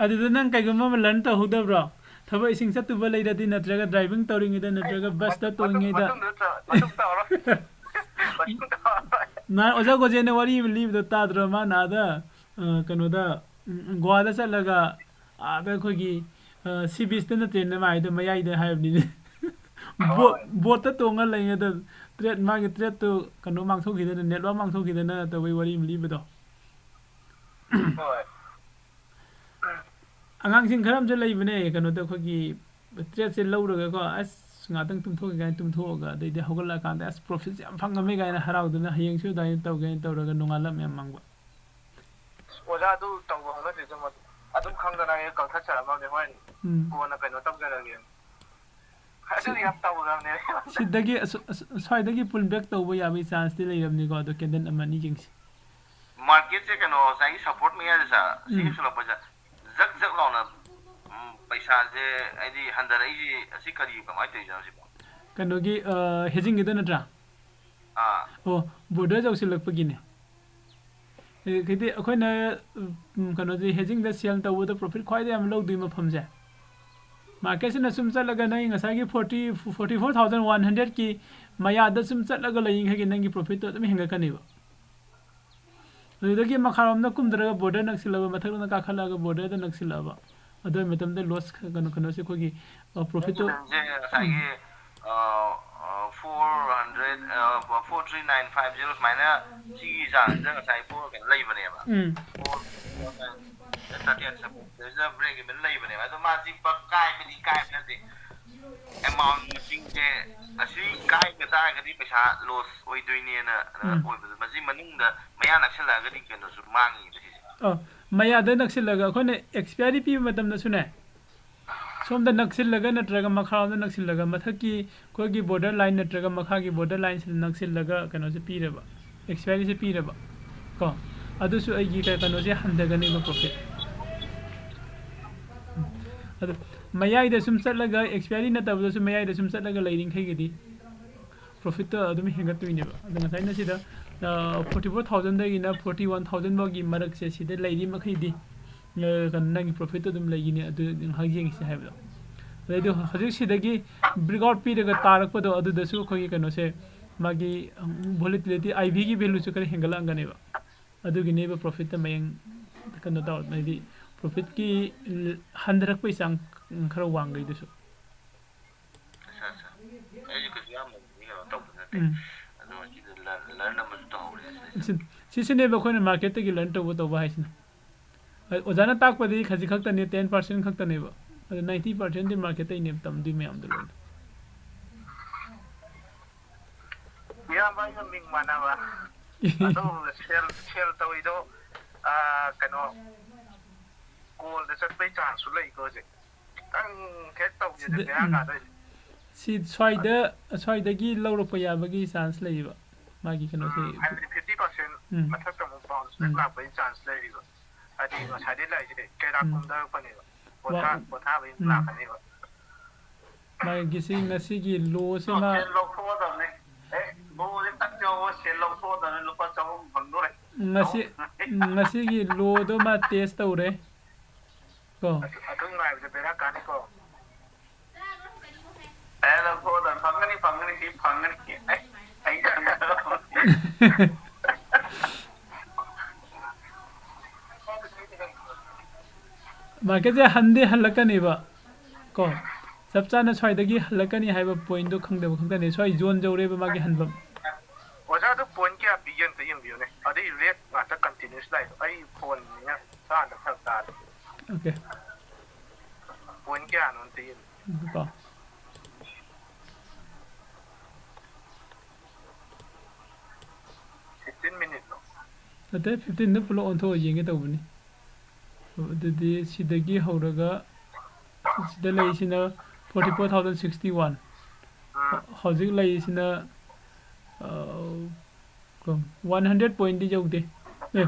ꯑꯗꯨꯗ ꯅꯪ ꯀꯩꯒꯨꯝꯕ ꯑꯃ ꯂꯔꯟ ꯇꯧꯍꯧꯗꯕ꯭ꯔꯣ? ꯊꯕꯛ ꯏꯁꯤꯡ ꯆꯠꯇꯨꯕ ꯂꯩꯔꯗꯤ, ꯅꯠꯇ꯭ꯔꯒ ꯗ꯭ꯔꯥꯏꯚꯤꯡ ꯇꯧꯔꯤꯉꯩꯗ, ꯅꯠꯇ꯭ꯔꯒ ꯕꯁꯇ ꯇꯣꯡꯉꯤꯉꯩꯗ? ꯅꯍꯥꯟ ꯑꯣꯖꯥ ꯒꯣꯖꯦꯟꯅ ꯋꯥꯔꯤ ꯑꯃ ꯂꯤꯕꯗꯣ ꯇꯥꯗ꯭ꯔꯣ? ꯃꯥꯅ ꯑꯥꯗ, ꯑ, ꯀꯩꯅꯣꯗ, ꯎꯝ, ꯒꯣꯋꯥꯗ ꯆꯠꯂꯒ, ꯑꯥꯗ ꯑꯩꯈꯣꯏꯒꯤ, ꯑ, ꯁꯤ ꯕꯤꯁꯇ ꯅꯠꯇꯦꯅ ꯃꯥ ꯍꯥꯏꯗꯣ, ꯃꯌꯥꯏꯗ ꯍꯥꯏꯕꯅꯤꯅꯦ꯫ ꯕꯣꯠ, ꯕꯣꯠꯇ ꯇꯣꯡꯉ ꯂꯩꯉꯩꯗ ꯇ꯭ꯔꯦꯠ, ꯃꯥꯒꯤ ꯇ꯭ꯔꯦꯠꯇꯨ ꯀꯩꯅꯣ ꯃꯥꯡꯊꯣꯛꯈꯤꯗꯅ, ꯅꯦꯠꯋꯥꯛ ꯃꯥꯡꯊꯣꯛꯈꯤꯗꯅ ꯇꯧꯕꯩ ꯋꯥꯔꯤ ꯑꯃ ꯂꯤꯕꯗꯣ꯫ ꯍꯣꯏ꯫ ꯑꯉꯥꯡꯁꯤꯡ ꯈꯔ ꯑꯃꯁꯨ ꯂꯩꯕꯅꯦ, ꯀꯩꯅꯣꯗ ꯑꯩꯈꯣꯏꯒꯤ ꯇ꯭ꯔꯦꯠꯁꯦ ꯂꯧꯔꯒꯀꯣ, "ꯑꯁ, ꯉꯥꯛꯇꯪ ꯇꯨꯝꯊꯣꯛꯀꯦ" ꯀꯥꯏꯅ ꯇꯨꯝꯊꯣꯛꯑꯒ, ꯑꯗꯩꯗꯤ ꯍꯧꯒꯠꯂꯛꯑꯀꯥꯟꯗ, "ꯑꯁ, ꯄ꯭ꯔꯣꯐꯤꯠꯁꯦ ꯌꯥꯝ ꯐꯪꯉꯝꯃꯦ" ꯀꯥꯏꯅ ꯍꯔꯥꯎꯗꯅ, ꯍꯌꯦꯡꯁꯨ ꯑꯗꯨꯃꯥꯏꯅ ꯇꯧꯒꯦꯅ ꯇꯧꯔꯒ ꯅꯣꯡꯉꯥꯜꯂꯝ ꯌꯥꯝ ꯃꯥꯡꯕ꯫ ꯑꯣꯖꯥ, ꯑꯗꯨ ꯇꯧꯕ ꯍꯧꯅꯗꯦꯗ ꯃꯗꯨ꯫ ꯑꯗꯨꯝ ꯈꯪꯗꯅ ꯑꯩ ꯀꯛꯊꯠꯆꯔꯝꯃꯕꯅꯦ꯫ ꯍꯣꯔꯦꯟ ꯎꯝ꯫ ꯀꯣꯟꯅ ꯀꯩꯅꯣ ꯇꯧꯖꯔꯒꯦ꯫ ꯑꯗꯨ ꯌꯥꯝ ꯇꯧꯗꯕꯅꯦ꯫ ꯁꯤꯗꯒꯤ ꯑꯁ-, ꯑꯁ-, ꯁ꯭ꯋꯥꯏꯗꯒꯤ ꯄꯨꯜ ꯕꯦꯛ ꯇꯧꯕ ꯌꯥꯕꯒꯤ ꯆꯥꯟꯁꯇꯤ ꯂꯩꯔꯝꯅꯤꯀꯣ, ꯑꯗꯣ ꯀꯦꯟꯗꯜ ꯑꯃ ꯑꯅꯤ ꯌꯦꯡꯁꯤ꯫ ꯃꯥꯔꯀꯦꯠꯁꯦ ꯀꯩꯅꯣ ꯉꯁꯥꯏꯒꯤ ꯁꯄꯣꯔꯠ ꯃꯌꯥꯗ ꯁꯤ ꯎꯝ꯫ ꯌꯧꯁꯜꯂꯛꯄꯁꯦ ꯖꯛ ꯖꯛ ꯂꯥꯎꯅ, ꯎꯝ, ꯄꯩꯁꯥꯁꯦ ꯍꯥꯏꯗꯤ ꯍꯟꯊꯔꯛꯏꯁꯦ ꯑꯁꯤ ꯀꯔꯤ ꯀꯃꯥꯏꯅ ꯇꯧꯔꯤꯅꯣ ꯁꯤꯕꯣ? ꯀꯩꯅꯣꯒꯤ, ꯑ, ꯍꯦꯖꯤꯡꯒꯤꯗꯣ ꯅꯠꯇ꯭ꯔꯥ? ꯑꯥ꯫ ꯑꯣ, ꯕꯣꯔꯗꯔ ꯌꯧꯁꯤꯜꯂꯛꯄꯒꯤꯅꯦ꯫ ꯍꯥꯏꯗꯤ ꯑꯩꯈꯣꯏꯅ, ꯎꯝ, ꯀꯩꯅꯣꯁꯦ, ꯍꯦꯖꯤꯡꯗ ꯁꯦꯜ ꯇꯧꯕꯗ ꯄ꯭ꯔꯣꯐꯤꯠ ꯈ꯭ꯋꯥꯏꯗꯒꯤ ꯌꯥꯝ ꯂꯧꯗꯣꯏ ꯃꯐꯝꯁꯦ, ꯃꯥꯔꯀꯦꯠꯁꯤꯅ ꯁꯨꯝ ꯆꯠꯂꯒ ꯅꯪꯒꯤ ꯉꯁꯥꯏꯒꯤ forty, forty four thousand one hundredꯀꯤ ꯃꯌꯥꯗ ꯁꯨꯝ ꯆꯠꯂꯒ ꯂꯩꯔꯤꯈꯩꯒꯤ ꯅꯪꯒꯤ ꯄ꯭ꯔꯣꯐꯤꯠꯇꯣ ꯑꯗꯨꯝ ꯍꯦꯟꯒꯠꯀꯅꯦꯕ꯫ ꯑꯗꯨꯗꯒꯤ ꯃꯈꯥꯔꯣꯝꯗ ꯀꯨꯝꯊꯔꯒ ꯕꯣꯔꯗꯔ ꯅꯛꯁꯤꯜꯂꯕ, ꯃꯊꯛꯂꯣꯝꯗ ꯀꯥꯈꯠꯂꯛꯑꯒ ꯕꯣꯔꯗꯔꯗ ꯅꯛꯁꯤꯜꯂꯛꯑꯕ, ꯑꯗꯨ ꯃꯇꯝꯗ ꯂꯣꯁ, ꯀꯩꯅꯣ, ꯀꯩꯅꯣꯁꯦ ꯑꯩꯈꯣꯏꯒꯤ, ꯑ, ꯄ꯭ꯔꯣꯐꯤꯠꯇꯣ, ꯁꯤꯁꯦ ꯉꯁꯥꯏꯒꯤ, ꯑ, ꯑ, four hundred, ꯑ, four three nine five zero ꯁꯨꯃꯥꯏꯅ ꯁꯤꯒꯤ ꯆꯥꯡꯁꯤꯗ ꯉꯁꯥꯏ ꯐꯣꯔ ꯀꯩꯅꯣ ꯂꯩꯕꯅꯦꯕ꯫ ꯎꯝ꯫ Four thirty eight ꯁꯤꯗ ꯕ꯭ꯔꯦꯛ ꯏꯚꯟ ꯂꯩꯕꯅꯦꯕ꯫ ꯑꯗꯣ ꯃꯥꯁꯤ ꯄꯛ ꯀꯥꯏꯕꯗꯤ ꯀꯥꯏꯕ ꯅꯠꯇꯦ꯫ ꯑꯦꯃꯥꯎꯟ ꯃꯁꯤꯡꯁꯦ ꯑꯁꯤ ꯀꯥꯏꯕ ꯇꯥꯔꯒꯗꯤ ꯄꯩꯁꯥ ꯂꯣꯁ ꯑꯣꯏꯗꯣꯏꯅꯦꯅ ꯎꯝ꯫ ꯑꯣꯏꯕꯗꯣ, ꯃꯁꯤ ꯃꯅꯨꯡꯗ ꯃꯌꯥ ꯅꯛꯁꯜꯂꯛꯑꯒꯗꯤ ꯀꯩꯅꯣꯁꯨ ꯃꯥꯡꯉꯤꯕ ꯁꯤꯁꯦ꯫ ꯑ, ꯃꯌꯥꯗ ꯅꯛꯁꯤꯜꯂꯒ ꯑꯩꯈꯣꯏꯅ ꯑꯦꯛꯁꯄꯤꯌꯥꯔꯤ ꯄꯤꯕ ꯃꯇꯝꯗꯁꯨꯅꯦ, ꯁꯣꯝꯗ ꯅꯛꯁꯤꯜꯂꯒ ꯅꯠꯇ꯭ꯔꯒ ꯃꯈꯥꯔꯣꯝꯗ ꯅꯛꯁꯤꯜꯂꯒ, ꯃꯊꯛꯀꯤ ꯑꯩꯈꯣꯏꯒꯤ ꯕꯣꯔꯗꯔ ꯂꯥꯏꯟ ꯅꯠꯇ꯭ꯔꯒ ꯃꯈꯥꯒꯤ ꯕꯣꯔꯗꯔ ꯂꯥꯏꯟꯁꯤꯗ ꯅꯛꯁꯤꯜꯂꯒ ꯀꯩꯅꯣꯁꯦ ꯄꯤꯔꯕ, ꯑꯦꯛꯁꯄꯤꯌꯥꯔꯤꯁꯦ ꯄꯤꯔꯕ ꯀꯣ, ꯑꯗꯨꯁꯨ ꯑꯩꯒꯤ ꯀꯩ-, ꯀꯩꯅꯣꯁꯦ ꯍꯟꯊꯒꯅꯦꯕ, ꯄ꯭ꯔꯣꯐꯤꯠ꯫ ꯑꯗꯣ ꯃꯌꯥꯏꯗ ꯁꯨꯝ ꯆꯠꯂꯒ, ꯑꯦꯛꯁꯄꯤꯌꯥꯔꯤ ꯅꯠꯇꯕꯗꯁꯨ ꯃꯌꯥꯏꯗ ꯁꯨꯝ ꯆꯠꯂꯒ ꯂꯩꯔꯤꯈꯩꯒꯤꯗꯤ ꯄ꯭ꯔꯣꯐꯤꯠꯇꯣ ꯑꯗꯨꯝ ꯍꯦꯟꯒꯠꯇꯣꯏꯅꯦꯕ꯫ ꯑꯗꯣ ꯉꯁꯥꯏꯅ ꯁꯤꯗ ꯐꯣꯔꯇꯤ ꯐꯣꯔ ꯊꯥꯎꯖꯟꯗꯒꯤꯅ ꯐꯣꯔꯇꯤ ꯋꯥꯟ ꯊꯥꯎꯖꯟ ꯐꯥꯎꯒꯤ ꯃꯔꯛꯁꯦ ꯁꯤꯗ ꯂꯩꯔꯤ ꯃꯈꯩꯗꯤ ꯑ, ꯀꯩꯅꯣ, ꯅꯪꯒꯤ ꯄ꯭ꯔꯣꯐꯤꯠꯇꯣ ꯑꯗꯨꯝ ꯂꯩꯒꯤꯅꯤ꯫ ꯑꯗꯨ ꯉꯥꯏꯍꯥꯛ ꯌꯦꯡꯁꯤ ꯍꯥꯏꯕꯗꯣ꯫ ꯑꯗꯩꯗꯤ ꯍꯧꯖꯤꯛ ꯁꯤꯗꯒꯤ ꯕ꯭ꯔꯦꯛ ꯑꯥꯎꯠ ꯄꯤꯔꯒ ꯇꯥꯔꯛꯄꯗꯣ, ꯑꯗꯨꯗꯁꯨ ꯑꯩꯈꯣꯏꯒꯤ ꯀꯩꯅꯣꯁꯦ, ꯃꯥꯒꯤ ꯚꯣꯂꯦꯇꯤꯂꯤꯇꯤ, ꯑꯥꯏ ꯚꯤꯒꯤ ꯚꯦꯂꯨꯁꯦ ꯈꯔ ꯍꯦꯟꯒꯠꯂꯛꯑꯝꯒꯅꯦꯕ꯫ ꯑꯗꯨꯒꯤꯅꯦꯕ ꯄ꯭ꯔꯣꯐꯤꯠꯇ ꯃꯌꯦꯡ ꯀꯩꯅꯣ ꯇꯧ, ꯍꯥꯏꯗꯤ ꯄ꯭ꯔꯣꯐꯤꯠꯀꯤ ꯍꯟꯊꯔꯛꯄꯒꯤ ꯆꯥꯡ ꯈꯔ ꯋꯥꯡꯈꯩꯗꯨꯁꯨ꯫ ꯑꯠꯆꯥ ꯑꯠꯆꯥ꯫ ꯑꯩꯁꯨ ꯀꯩꯁꯨ ꯌꯥꯝꯅ ꯀꯩꯅꯣ ꯇꯧꯕ ꯅꯠꯇꯦ꯫ ꯎꯝ꯫ ꯑꯗꯨ ꯉꯁꯤꯗꯤ ꯂꯔꯟ ꯑꯃꯁꯨ ꯇꯧꯍꯧꯔꯦ ꯁꯤꯗꯩꯁꯤꯗ꯫ ꯁꯤ-, ꯁꯤꯁꯤꯅꯦꯕ ꯑꯩꯈꯣꯏꯅ ꯃꯥꯔꯀꯦꯠꯇꯒꯤ ꯂꯔꯟ ꯇꯧꯕ ꯇꯧꯕ ꯍꯥꯏꯁꯤꯅ꯫ ꯑꯣꯖꯥꯅ ꯇꯥꯛꯄꯗꯤ ꯈꯖꯤꯛ ꯈꯛꯇꯅꯦ, ꯇꯦꯟ ꯄꯥꯔꯁꯦꯟ ꯈꯛꯇꯅꯦꯕ꯫ ꯑꯗꯨ ꯅꯥꯏꯟꯇꯤ ꯄꯥꯔꯁꯦꯟꯗꯤ ꯃꯥꯔꯀꯦꯠꯇꯩꯅꯦꯕ ꯇꯝꯗꯣꯏ ꯃꯌꯥꯝꯗꯣ ꯂꯣꯏꯅ꯫ ꯏꯌꯥꯝꯕ ꯑꯩꯒ ꯃꯤꯡ ꯃꯥꯟꯅꯕ꯫ ꯑꯗꯨ ꯁꯦꯜ, ꯁꯦꯜ ꯇꯧꯔꯤꯗꯣ, ꯑꯥ, ꯀꯩꯅꯣ, ꯀꯣꯜꯗ ꯆꯠꯄꯩ ꯆꯥꯟꯁꯁꯨ ꯂꯩꯀꯣ ꯍꯧꯖꯤꯛ꯫ ꯈꯤꯇꯪ ꯍꯦꯛ ꯇꯧꯒꯦꯗꯤ ꯁꯤꯗ, ꯕꯦꯔꯥ ꯎꯝ꯫ ꯀꯥꯗꯣꯏꯅꯤ꯫ ꯁꯤ ꯁ꯭ꯋꯥꯏꯗ, ꯁ꯭ꯋꯥꯏꯗꯒꯤ ꯂꯧꯔꯛꯄ ꯌꯥꯕꯒꯤ ꯆꯥꯟꯁ ꯂꯩꯌꯦꯕ꯫ ꯃꯥꯒꯤ ꯀꯩꯅꯣꯁꯦ꯫ ꯎꯝ, ꯍꯥꯏꯕꯗꯤ ꯐꯤꯐꯇꯤ ꯄꯥꯔꯁꯦꯟ ꯎꯝ꯫ ꯃꯊꯛꯇ ꯑꯃꯨꯛ ꯕꯥꯎꯟꯁ ꯕꯦꯛꯎꯝ꯫ ꯂꯥꯛꯄꯒꯤ ꯆꯥꯟꯁ ꯂꯩꯔꯤꯕ꯫ ꯍꯥꯏꯗꯤ ꯉꯁꯥꯏꯗꯩ ꯂꯥꯛꯏꯁꯦ ꯀꯩꯔꯥꯛ ꯎꯝ꯫ ꯀꯨꯝꯊꯔꯛꯄꯅꯦꯕ꯫ ꯋꯥ-, ꯄꯣꯊꯥ-, ꯄꯣꯊꯥꯕꯒꯤ ꯎꯝ꯫ ꯂꯥꯛꯀꯅꯦꯕ꯫ ꯃꯥꯒꯤꯁꯤ ꯉꯁꯤꯒꯤ ꯂꯣꯁꯤ ꯃꯥ ꯁꯦꯜ ꯂꯧꯊꯣꯛꯑꯗꯕꯅꯦ꯫ ꯑꯦ, ꯂꯣꯁꯦ ꯇꯛ ꯌꯥꯎꯕ ꯁꯦꯜ ꯂꯧꯊꯣꯛꯑꯗꯕꯅꯦ, ꯂꯨꯄꯥ ꯆꯍꯨꯝ ꯐꯪꯗꯣꯔꯦ꯫ ꯉꯁꯤ, ꯉꯁꯤꯒꯤ ꯂꯣꯗꯣ ꯃꯥ ꯇꯦꯁ ꯇꯧꯔꯦ꯫ ꯀꯣ꯫ ꯑꯗꯨ, ꯑꯗꯨ ꯉꯥꯏꯕꯗ ꯕꯦꯔꯥ ꯀꯥꯅꯤꯀꯣ꯫ ꯑꯦ, ꯂꯧꯊꯣꯛꯑꯗꯕꯅꯦ, ꯐꯪꯒꯅꯤ, ꯐꯪꯒꯅꯤ, ꯁꯤ ꯐꯪꯒꯅꯤ꯫ ꯑꯩ, ꯑꯩ ꯈꯪꯉꯦ꯫ ꯃꯥꯔꯀꯦꯠꯁꯦ ꯍꯟꯗꯤ ꯍꯜꯂꯛꯀꯅꯦꯕ꯫ ꯀꯣ꯫ ꯆꯞ ꯆꯥꯅ ꯁ꯭ꯋꯥꯏꯗꯒꯤ ꯍꯜꯂꯛꯀꯅꯤ ꯍꯥꯏꯕ ꯄꯣꯏꯟꯠꯇꯣ ꯈꯪꯗꯕ ꯈꯛꯇꯅꯤ꯫ ꯁ꯭ꯋꯥꯏ ꯖꯣꯟ ꯌꯧꯔꯦꯕ ꯃꯥꯒꯤ ꯍꯟꯐꯝ꯫ ꯑꯣꯖꯥꯗꯣ ꯄꯣꯏꯟꯠ ꯀꯌꯥ ꯄꯤꯒꯦ ꯑꯝꯇ ꯌꯦꯡꯕꯤꯌꯨꯅꯦ꯫ ꯑꯗꯩ ꯔꯦꯠ ꯉꯥꯛꯇ ꯀꯟꯇꯤꯅ꯭ꯌꯨꯁ ꯂꯥꯛꯏꯗꯣ꯫ ꯑꯩ ꯐꯣꯟꯅꯤꯅ ꯆꯥꯗ ꯐꯔꯛ ꯇꯥꯔꯦ꯫ ꯑꯣꯀꯦ꯫ ꯄꯣꯏꯟꯠ ꯀꯌꯥꯅꯣ ꯑꯝꯇ ꯌꯦꯡꯕꯤꯌꯨ꯫ ꯉꯥꯏꯈꯣꯀꯣ꯫ ꯐꯤꯐꯇꯤꯟ ꯃꯤꯅꯤꯠꯂꯣ? ꯅꯠꯇꯦ, ꯐꯤꯐꯇꯤꯟꯗ ꯄꯨꯂꯞ ꯑꯣꯟꯊꯣꯛꯑ ꯌꯦꯡꯒꯦ ꯇꯧꯕꯅꯤ꯫ ꯑꯗꯨꯗꯤ ꯁꯤꯗꯒꯤ ꯍꯧꯔꯒ ꯁꯤꯗ ꯂꯩꯔꯤꯁꯤꯅ forty four thousand sixty one꯫ ꯎꯝ꯫ ꯍꯧꯖꯤꯛ ꯂꯩꯔꯤꯁꯤꯅ, ꯑ, ꯀꯣ, one hundred ꯄꯣꯏꯟꯠꯇꯤ ꯌꯧꯗꯦ꯫ ꯑꯦ,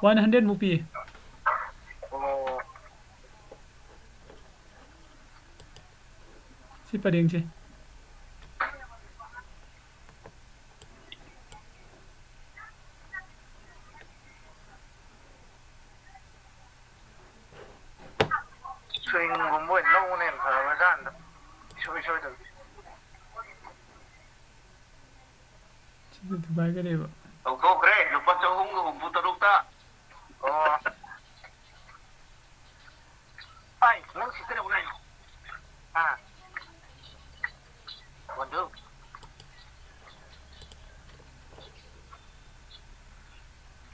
one hundred ꯃꯨꯛ ꯄꯤꯌꯦ꯫ ꯑꯣ꯫ ꯁꯤ ꯄꯔꯦꯡꯁꯦ꯫ ꯁꯤꯗꯤ ꯊꯨꯒꯥꯏꯈꯔꯦꯕ꯫ ꯂꯧꯊꯣꯛꯈ꯭ꯔꯦ, ꯂꯨꯄꯥ ꯆꯍꯨꯝꯒ ꯍꯨꯝꯐꯨ ꯇꯔꯨꯛꯇ꯫ ꯑꯣ꯫ ꯑꯩ, ꯅꯪ ꯁꯤ ꯀꯩꯗꯧꯕ ꯂꯥꯛꯏꯅꯣ? ꯍꯥ? ꯃꯗꯨ꯫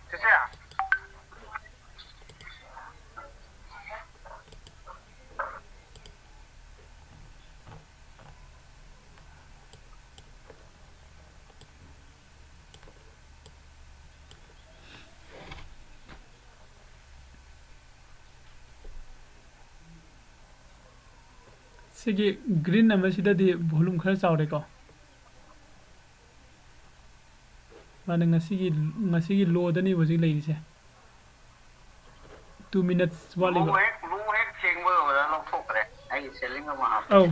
ꯆꯦꯆꯦ꯫ ꯁꯤꯒꯤ green ꯑꯃꯁꯤꯗꯗꯤ volume ꯈꯔ ꯆꯥꯎꯔꯦꯀꯣ꯫ ꯃꯥꯅ ꯉꯁꯤꯒꯤ, ꯉꯁꯤꯒꯤ lowꯗꯅꯦꯕ ꯍꯧꯖꯤꯛ ꯂꯩꯔꯤꯁꯦ꯫ Two minutes ꯋꯥꯠꯂꯤꯕ꯫ ꯂꯨ ꯍꯦꯛ, ꯂꯨ ꯍꯦꯛ ꯊꯦꯡꯕꯒ ꯑꯣꯖꯥ ꯂꯧꯊꯣꯛꯈ꯭ꯔꯦ꯫ ꯑꯩꯒꯤ ceiling ꯑꯃ ꯍꯥꯞꯄꯦ꯫ ꯑꯧ꯫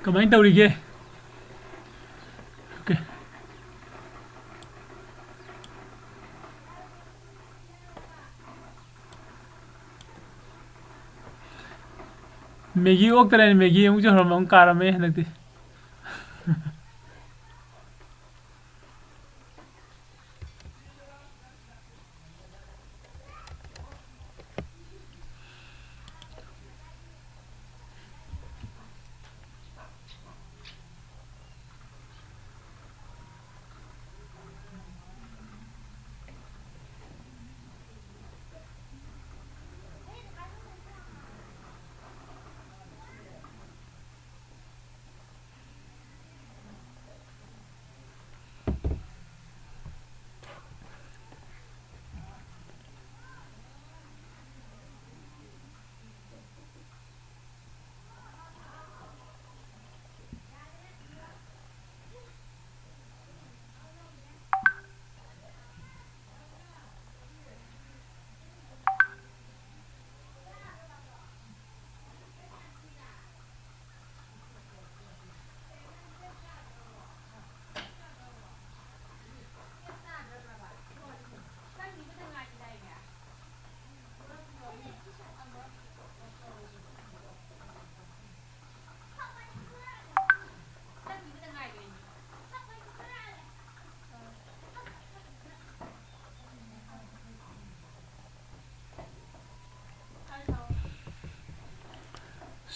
ꯀꯃꯥꯏꯅ ꯇꯧꯔꯤꯒꯦ? Okay. ꯃꯦꯒꯤ ꯑꯣꯛꯇꯔꯦꯅꯦ, ꯃꯦꯒꯤ ꯑꯃꯨꯛꯁꯨ ꯍꯧꯔꯝꯕ ꯑꯃꯨꯛ ꯀꯥꯔꯝꯃꯦ ꯍꯟꯗꯛꯇꯤ꯫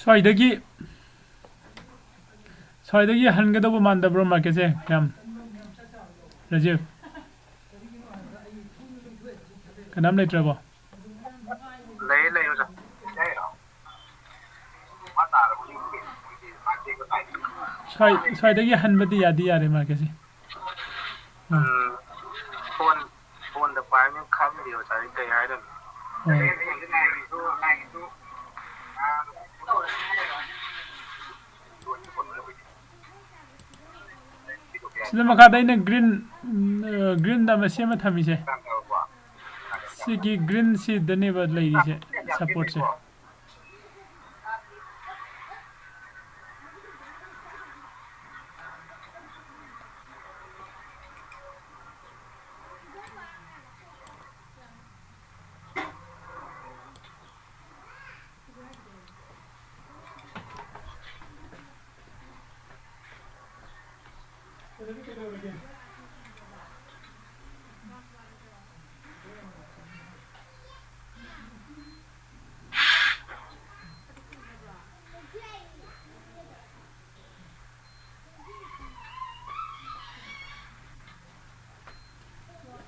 ꯁ꯭ꯋꯥꯏꯗꯒꯤ, ꯁ꯭ꯋꯥꯏꯗꯒꯤ ꯍꯟꯒꯗꯧꯕ ꯃꯥꯟꯗꯕ꯭ꯔꯣ ꯃꯥꯔꯀꯦꯠꯁꯦ ꯌꯥꯝ? ꯔꯥꯖꯤꯕ, ꯀꯅꯥꯝ ꯂꯩꯇ꯭ꯔꯕꯣ? ꯂꯩ, ꯂꯩ, ꯑꯣꯖꯥ꯫ ꯁ꯭ꯋꯥꯏ-, ꯁ꯭ꯋꯥꯏꯗꯒꯤ ꯍꯟꯕꯗꯤ ꯌꯥꯗꯤ ꯌꯥꯔꯦ ꯃꯥꯔꯀꯦꯠꯁꯦ꯫ ꯑꯥ꯫ ꯎꯝ꯫ ꯐꯣꯟ, ꯐꯣꯟꯗ ꯄꯥꯏꯕꯅꯤꯅ ꯈꯪꯗꯦ ꯑꯣꯖꯥ, ꯑꯩ ꯀꯩ ꯍꯥꯏꯗꯣꯏꯅꯣ꯫ ꯑꯣ꯫ ꯁꯤꯗ ꯃꯈꯥꯗ ꯑꯩꯅ green, ꯎꯝ, green ꯑꯃ ꯁꯦꯝꯃ ꯊꯝꯃꯤꯁꯦ꯫ ꯁꯤꯒꯤ green ꯁꯤꯗꯅꯦꯕ ꯂꯩꯔꯤꯁꯦ, supportꯁꯦ꯫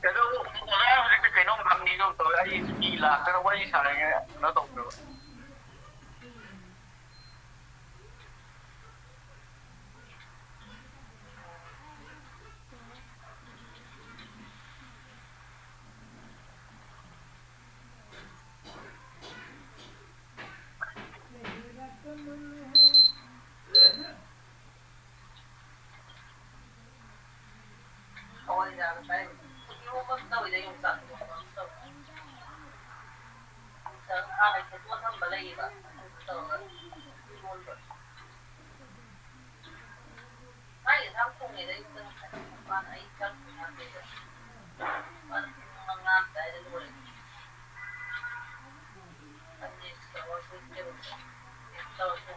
ꯀꯩꯅꯣ, ꯑꯣꯖꯥ ꯍꯧꯖꯤꯛꯇꯤ ꯀꯩꯅꯣꯝ ꯍꯪꯅꯤꯡꯒꯨꯝ ꯇꯧꯋꯦ꯫ ꯑꯩ ꯃꯤ ꯂꯥꯛꯇꯅ ꯋꯥꯔꯤ ꯁꯥꯔꯤꯉꯩꯗ ꯀꯩꯅꯣ ꯇꯧꯗꯕ꯫ ꯍꯋꯥꯏꯖꯥꯔꯒ ꯆꯥꯏ꯫ ꯏꯔꯣꯝꯕ ꯑꯃ ꯇꯧꯋꯤꯗ, ꯌꯣꯡꯆꯥꯛ ꯏꯔꯣꯝꯕ ꯑꯃ ꯇꯧꯋꯤ꯫ ꯌꯣꯡꯆꯥꯛ ꯍꯥꯟꯅ ꯈꯦꯠꯇꯣꯛꯑ ꯊꯝꯕ ꯂꯩꯌꯦꯕ, ꯑꯗꯨ ꯇꯧꯔꯒ ꯏꯔꯣꯟꯕ꯫ ꯃꯥꯏ ꯌꯦꯟꯁꯥꯡ ꯊꯣꯡꯉꯦꯗ ꯑꯌꯨꯛꯇ ꯉꯁꯥꯏ꯫ ꯃꯥꯅ ꯑꯩ ꯆꯥꯛ ꯊꯣꯡꯉꯥꯟꯕꯩꯗ꯫ ꯃꯥꯅ ꯄꯨꯡ ꯃꯉꯥ ꯑꯗꯥꯏꯗ ꯂꯣꯏꯔꯦ꯫ ꯑꯗꯨꯗꯤ ꯇꯧꯔꯁꯤ, ꯀꯩꯅꯣ ꯇꯧꯔꯁꯤ꯫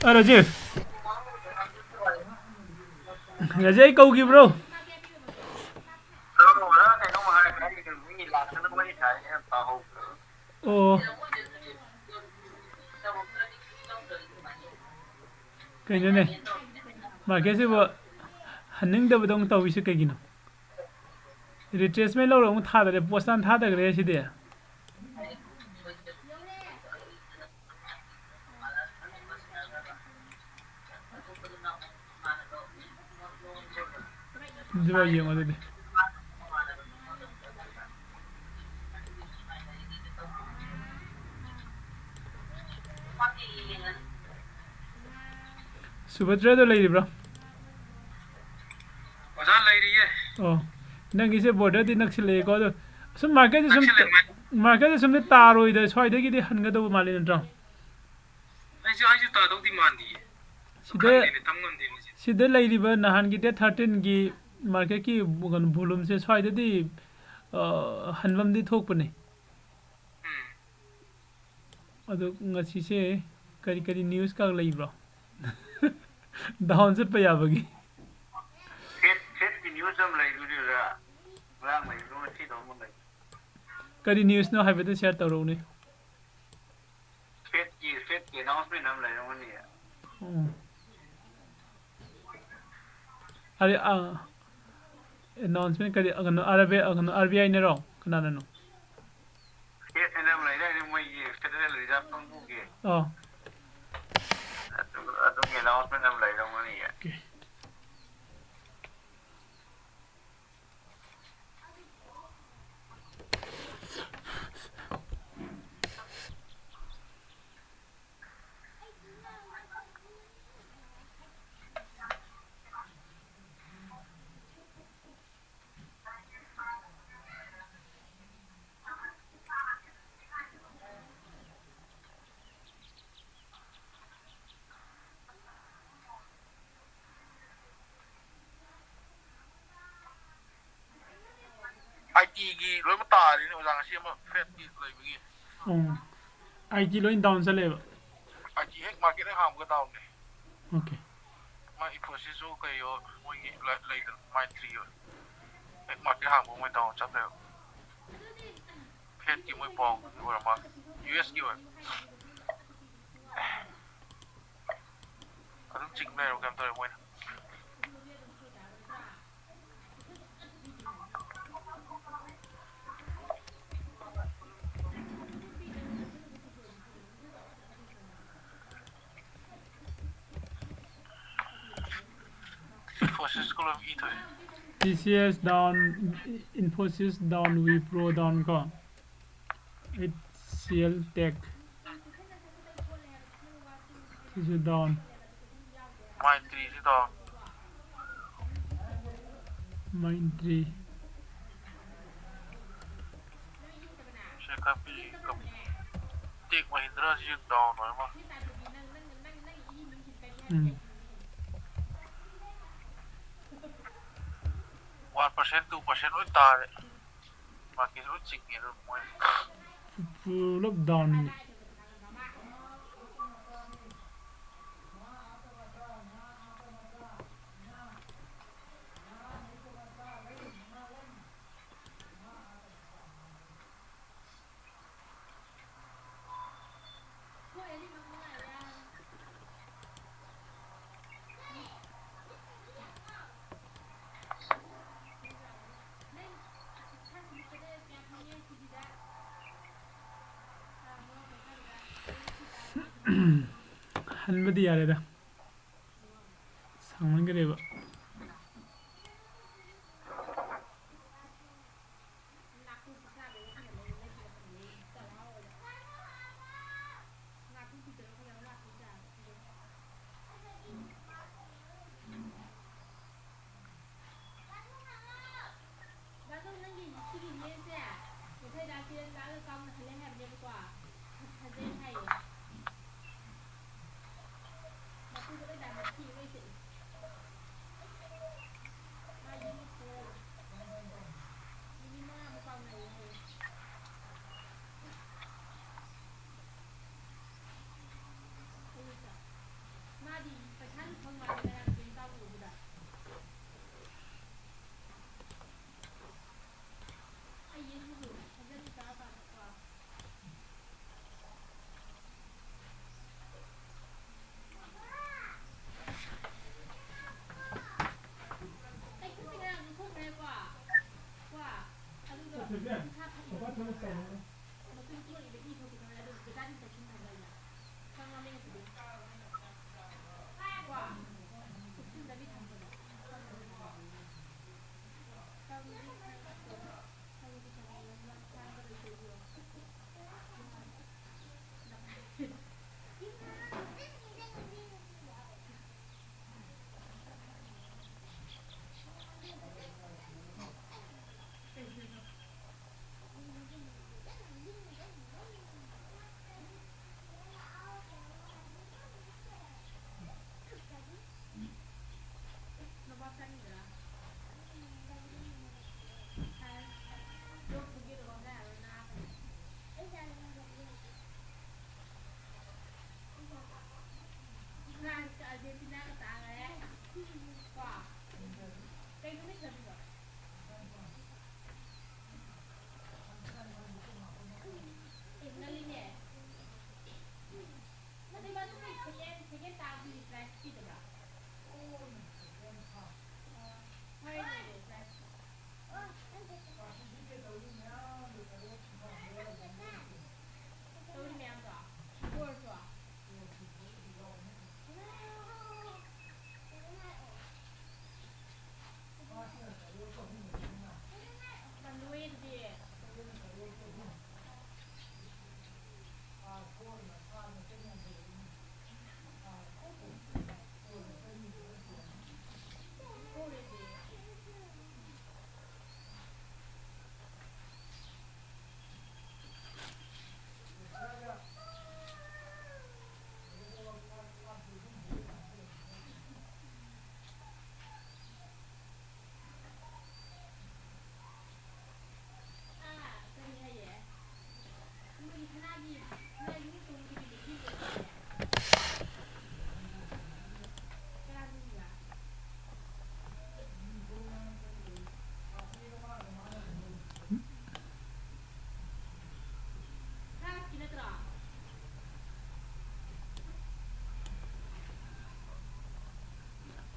ꯑ, ꯔꯥꯖꯤꯞ꯫ ꯔꯥꯖꯤꯞ, ꯑꯩ ꯀꯧꯈꯤꯕ꯭ꯔꯣ? ꯑꯣ꯫ ꯀꯩꯅꯣꯅꯦ, ꯃꯥꯔꯀꯦꯠꯁꯤꯕꯨ ꯍꯟꯅꯤꯡꯗꯕꯗꯧꯅ ꯇꯧꯔꯤꯁꯦ ꯀꯩꯒꯤꯅꯣ? ꯔꯤꯇ꯭ꯔꯦꯁꯃꯦꯟ ꯂꯧꯔ ꯑꯃꯨꯛ ꯊꯥꯗꯔꯦ, ꯄꯣꯁꯇꯥꯟ ꯊꯥꯗꯈ꯭ꯔꯦ ꯁꯤꯗꯤ꯫ ꯑꯗꯨꯃ ꯌꯦꯡꯉꯣ ꯑꯗꯨꯗꯤ꯫ ꯁꯨꯚꯗ꯭ꯔꯗꯣ ꯂꯩꯔꯤꯕ꯭ꯔꯣ? ꯑꯣꯖꯥ ꯂꯩꯔꯤꯌꯦ꯫ ꯑꯣ, ꯅꯪꯒꯤꯁꯦ ꯕꯣꯔꯗꯔꯗꯤ ꯅꯛꯁꯤꯜꯂꯛꯑꯦꯀꯣ꯫ ꯑꯗꯣ ꯁꯨꯝ ꯃꯥꯔꯀꯦꯠꯁꯦ ꯁꯨꯝ ꯅꯛꯁꯤꯜꯂꯛꯑꯦ꯫ ꯃꯥꯔꯀꯦꯠꯁꯦ ꯁꯨꯝꯗꯤ ꯇꯥꯔꯣꯏꯗ, ꯁ꯭ꯋꯥꯏꯗꯒꯤꯗꯤ ꯍꯟꯒꯗꯧꯕ ꯃꯥꯜꯂꯤ, ꯅꯠꯇ꯭ꯔꯣ? ꯑꯩꯁꯨ, ꯑꯩꯁꯨ ꯇꯥꯗꯧꯗꯤ ꯃꯥꯟꯗꯤꯌꯦ꯫ ꯁꯤꯗ, ꯈꯪꯗꯦꯅꯦ, ꯇꯝ ꯉꯝꯗꯦꯅꯦ ꯁꯤꯗꯤ꯫ ꯁꯤꯗ ꯂꯩꯔꯤꯕ ꯅꯍꯥꯟꯒꯤ ꯗꯦꯠ ꯊꯥꯔꯇꯤꯟꯒꯤ ꯃꯥꯔꯀꯦꯠꯀꯤ ꯀꯩꯅꯣ ꯚꯣꯂꯨꯝꯁꯦ ꯁ꯭ꯋꯥꯏꯗꯗꯤ, ꯑ, ꯍꯟꯐꯝꯗꯤ ꯊꯣꯛꯄꯅꯦ꯫ ꯎꯝ꯫ ꯑꯗꯣ ꯉꯁꯤꯁꯦ ꯀꯔꯤ ꯀꯔꯤ ꯅ꯭ꯌꯨꯁꯀ ꯂꯩꯕ꯭ꯔꯣ? ꯗꯥꯎꯟ ꯆꯠꯄ ꯌꯥꯕꯒꯤ꯫ ꯐꯦꯠ, ꯐꯦꯠꯀꯤ ꯅ꯭ꯌꯨꯁ ꯑꯃ ꯂꯩꯕꯅꯤ ꯑꯣꯖꯥ꯫ ꯉꯔꯥꯡ ꯂꯩꯕꯗꯣ ꯉꯁꯤꯗꯣ ꯑꯃꯨꯛ ꯂꯩ꯫ ꯀꯔꯤ ꯅ꯭ꯌꯨꯁꯅꯣ ꯍꯥꯏꯐꯦꯠꯇ ꯁꯤꯌꯔ ꯇꯧꯔꯛꯎꯅꯦ꯫ ꯐꯦꯠꯀꯤ, ꯐꯦꯠꯀꯤ ꯑꯦꯅꯥꯎꯟꯁꯃꯦꯟ ꯑꯃ ꯂꯩꯔꯝꯒꯅꯤ꯫ ꯎꯝ꯫ ꯑꯔꯦ-, ꯑꯥ, ꯑꯦꯅꯥꯎꯟꯁꯃꯦꯟ ꯀꯔꯤ, ꯀꯩꯅꯣ, ꯑꯥꯔ ꯕꯤ ꯑꯥꯏ, ꯀꯩꯅꯣ, ꯑꯥꯔ ꯕꯤ ꯑꯥꯏꯅꯔꯣ? ꯀꯅꯥꯅꯅꯣ? ꯐꯦꯠ ꯍꯥꯏꯅ ꯑꯃ ꯂꯩꯗꯥꯏꯅꯦ, ꯃꯣꯏꯒꯤ ꯐꯦꯗꯔꯦꯜ ꯔꯤꯖꯥꯔꯚ ꯀꯥꯡꯕꯨꯒꯤ꯫ ꯑꯥ꯫ ꯑꯗꯨ, ꯑꯗꯨꯒꯤ ꯑꯦꯅꯥꯎꯟꯁꯃꯦꯟ ꯑꯃ ꯂꯩꯔꯝꯒꯅꯤꯌꯦ꯫ ꯑꯣꯀꯦ꯫ ꯏꯒꯤ ꯂꯣꯏꯅꯃꯛ ꯇꯥꯔꯤꯅꯦ ꯑꯣꯖꯥ, ꯉꯁꯤ ꯑꯃ ꯐꯦꯠꯀꯤ ꯂꯩꯕꯒꯤ꯫ ꯎꯝ, ꯑꯥꯏ ꯇꯤ ꯂꯣꯏ ꯗꯥꯎꯟ ꯆꯠꯂꯦꯕ꯫ ꯑꯥꯏ ꯇꯤ ꯍꯦꯛ ꯃꯥꯔꯀꯦꯠ ꯍꯦꯛ ꯍꯥꯡꯕꯒ ꯗꯥꯎꯟꯅꯦ꯫ ꯑꯣꯀꯦ꯫ ꯃꯥ ꯏꯟꯐꯣꯁꯤꯁꯁꯨ ꯀꯩꯌꯣ ꯃꯣꯏꯒꯤ ꯂ- ꯂꯩꯗꯅ ꯃꯥꯏꯟꯇ꯭ꯔꯤꯌꯣ ꯍꯦꯛ ꯃꯥꯔꯀꯦꯠ ꯍꯥꯡꯕ ꯃꯣꯏ ꯗꯥꯎꯟ ꯆꯠꯈ꯭ꯔꯦꯕ꯫ ꯐꯦꯠꯀꯤ ꯃꯣꯏ ꯄꯥꯎ ꯑꯣꯏꯔ ꯃꯥꯜꯂꯦ, ꯌꯨ ꯑꯦꯁꯀꯤ ꯑꯣꯏ꯫ ꯑꯗꯨꯝ ꯆꯤꯡ ꯂꯩꯔꯕ ꯀꯩꯅꯣꯝ ꯇꯧꯔꯦ ꯃꯣꯏꯅ꯫ Infosys ꯀꯣꯂꯝ ꯏ ꯊꯣꯛꯑꯦ꯫ T C S down, Infosys down, Wipro down ꯀꯣ꯫ ꯑꯩꯠ ꯁꯤ ꯑꯦꯜ ꯇꯦꯛ ꯁꯤꯁꯨ ꯗꯥꯎꯟ꯫ ꯃꯥꯏꯟꯇ꯭ꯔꯤꯁꯤ ꯗꯥꯎꯟ꯫ ꯃꯥꯏꯟꯇ꯭ꯔꯤ꯫ ꯁꯦ ꯈꯔ ꯄꯤꯛꯏ ꯀꯝ-, ꯇꯦꯛ ꯃꯍꯤꯟꯗ꯭ꯔꯥꯁꯤꯁꯨ ꯗꯥꯎꯟ ꯑꯣꯏꯔ ꯃꯥꯜꯂꯦ꯫ ꯎꯝ꯫ ꯋꯥꯟ ꯄꯥꯔꯁꯦꯟ ꯇꯨ ꯄꯥꯔꯁꯦꯟ ꯂꯣꯏ ꯇꯥꯔꯦ꯫ ꯃꯥꯔꯀꯦꯠ ꯂꯣꯏ ꯆꯤꯡꯉꯦ ꯑꯗꯨ ꯃꯣꯏ꯫ ꯄꯨꯂꯞ ꯗꯥꯎꯟꯅꯤ꯫ ꯍꯟꯕꯗꯤ ꯌꯥꯔꯦꯗ, ꯁꯥꯡꯃꯟꯈ꯭ꯔꯦꯕ꯫ ꯗꯥ ꯖꯣꯟ, ꯅꯪꯒꯤ ꯁꯤꯒꯤ ꯂꯦꯟꯁꯁꯦ ꯉꯁꯥꯏ ꯗꯥ ꯀꯤꯔꯟ ꯂꯥꯛꯑꯒ ꯀꯥꯎꯅꯍꯜꯂꯦ ꯍꯥꯏꯕꯅꯦꯕꯀꯣ꯫ ꯐꯖꯩ ꯍꯥꯏꯌꯦ꯫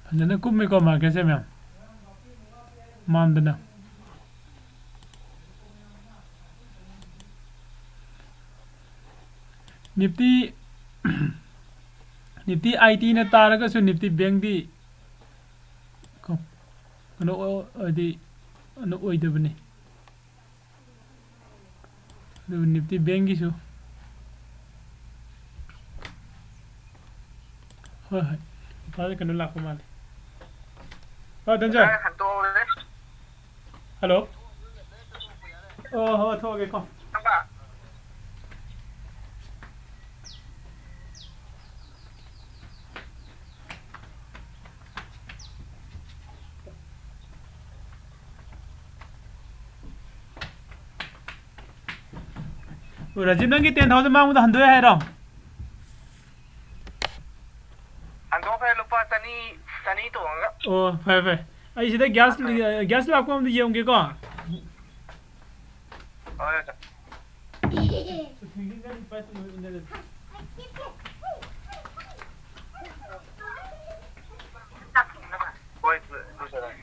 ꯐꯖꯅ ꯀꯨꯝꯃꯤꯀꯣ marketꯁꯦ ꯃꯌꯥꯝ꯫ ꯃꯥꯟꯗꯅ꯫ Nifty, Nifty ITꯅ ꯇꯥꯔꯒꯁꯨ Nifty Bankꯗꯤ ꯀꯣ, ꯀꯩꯅꯣ, ꯍꯥꯏꯗꯤ, ꯀꯩꯅꯣ ꯑꯣꯏꯗꯕꯅꯤ꯫ ꯑꯗꯨ Nifty Bankꯒꯤꯁꯨ꯫ ꯍꯣꯏ, ꯍꯣꯏ꯫ ꯏꯄꯥꯗ ꯀꯩꯅꯣ ꯂꯥꯛꯄ ꯃꯥꯜꯂꯦ꯫ ꯑ, ꯙꯅꯟꯖꯣꯏ꯫ ꯍꯜꯂꯣ꯫ ꯑꯣ, ꯍꯣꯏ, ꯊꯣꯛꯑꯒꯦꯀꯣ꯫ ꯑꯣ, ꯔꯥꯖꯤꯕ, ꯅꯪꯒꯤ ten thousand ꯃꯥꯡꯕꯗꯣ ꯍꯟꯗꯣꯛꯑꯦ ꯍꯥꯏꯔꯣ? ꯍꯟꯗꯣꯛꯈ꯭ꯔꯦ, ꯂꯨꯄꯥ ꯆꯅꯤ, ꯆꯅꯤ ꯇꯣꯡꯉꯒ꯫ ꯑꯣ, ꯐꯔꯦ, ꯐꯔꯦ꯫ ꯑꯩ ꯁꯤꯗ gas, ꯐꯔꯦ꯫ Gas ꯂꯥꯛꯄ ꯑꯝꯇ ꯌꯦꯡꯉꯨꯒꯦꯀꯣ꯫ ꯍꯣꯏ, ꯍꯣꯏ, ꯁꯥꯔ꯫ ꯍꯣꯏ, ꯂꯣꯏꯁꯤꯜꯂꯦ꯫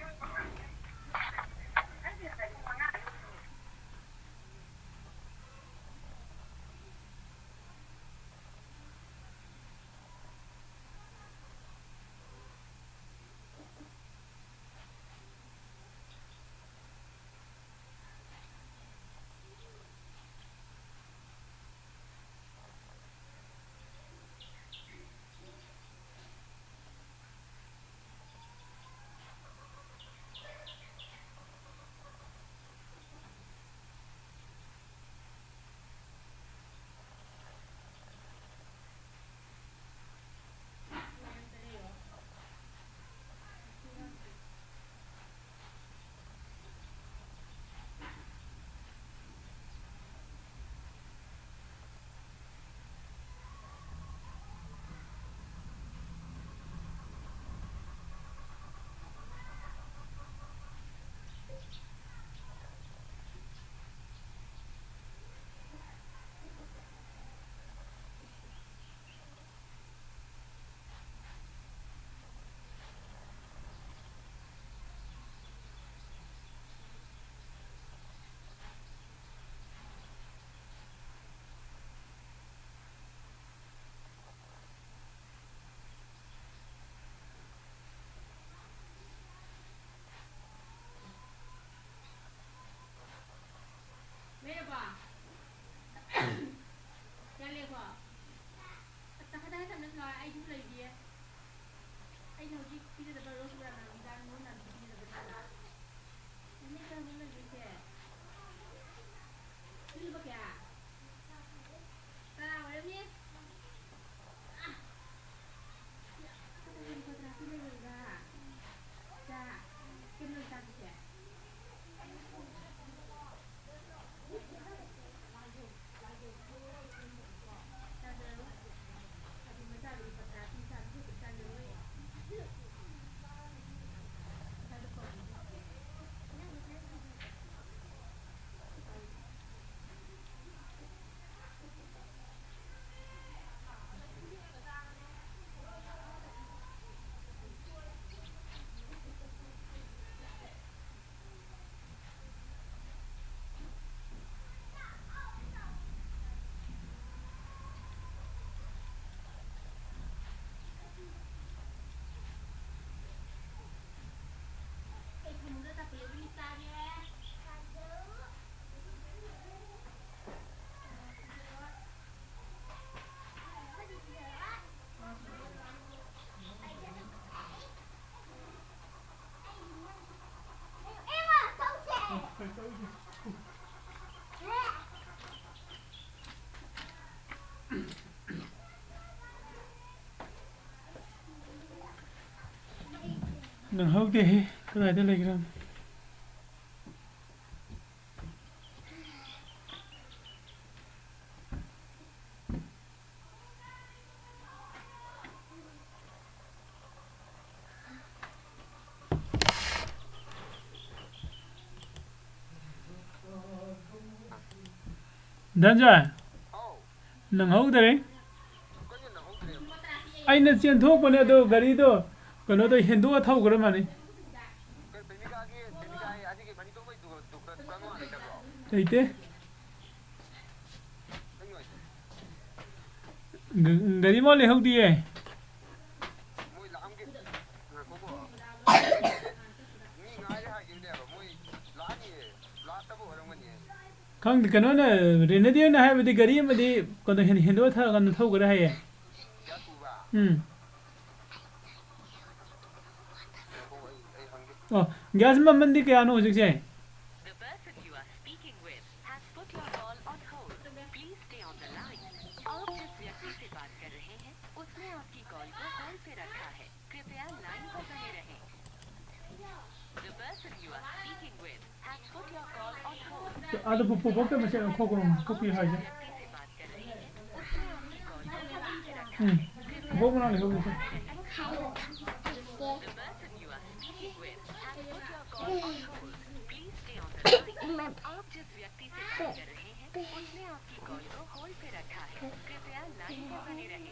ꯅꯪꯍꯧꯗꯦꯍꯦ, ꯀꯗꯥꯏꯗ ꯂꯩꯈ꯭ꯔꯕꯅꯣ? ꯙꯅꯟꯖꯣꯏ, ꯅꯪꯍꯧꯗꯔꯦ꯫ ꯑꯩꯅ ꯆꯦꯟꯊꯣꯛꯄꯅꯦ, ꯑꯗꯣ ꯒꯥꯔꯤꯗꯣ ꯀꯩꯅꯣꯗ ꯍꯦꯟꯗꯣꯛꯑ ꯊꯧꯈ꯭ꯔ ꯃꯥꯜꯂꯦ꯫ ꯂꯩꯇꯦ꯫ ꯒ-, ꯒꯥꯔꯤ ꯃꯥ ꯂꯩꯍꯧꯗꯤꯌꯦ꯫ ꯈꯪꯗꯦ, ꯀꯩꯅꯣꯅ, ꯔꯦꯅꯦꯗꯤꯌꯣꯅ ꯍꯥꯏꯕꯗꯤ ꯒꯥꯔꯤ ꯑꯃꯗꯤ ꯀꯩꯅꯣ ꯍꯦꯟ-, ꯍꯦꯟꯗꯣꯛꯑ ꯊ-, ꯀꯩꯅꯣ ꯊꯧꯈ꯭ꯔꯦ ꯍꯥꯏꯌꯦ꯫ ꯎꯝ꯫ ꯑꯣ, ꯒ꯭ꯌꯥꯁ ꯃꯃꯜꯗꯤ ꯀꯌꯥꯅꯣ ꯍꯧꯖꯤꯛꯁꯦ? The person you are speaking with has put your call on hold. Please stay on the line. आप जिस व्यक्ति से बात कर रहे हैं, उसने आपकी कॉल को होल्ड पे रखा है। कृपया लाइन पर बने रहें। The person you are speaking with has put your call on hold. ꯑꯗꯨ ꯄꯨ-, ꯄꯨ-, ꯄꯨꯕꯣꯛꯇ ꯃꯆꯦꯠ ꯑꯃ ꯈꯣꯛꯈ꯭ꯔꯣ, ꯈꯣꯛꯄꯤꯌꯨ ꯍꯥꯏꯁꯦ꯫ ꯎꯝ, ꯄꯨꯕꯣꯛ ꯃꯅꯥꯛ ꯂꯩꯍꯧꯔꯤꯁꯦ꯫ The person you are speaking with has put your call on hold. Please stay on the line. आप जिस व्यक्ति से बात कर रहे हैं, उसने आपकी कॉल को होल्ड पे रखा है। कृपया लाइन पर बने रहें।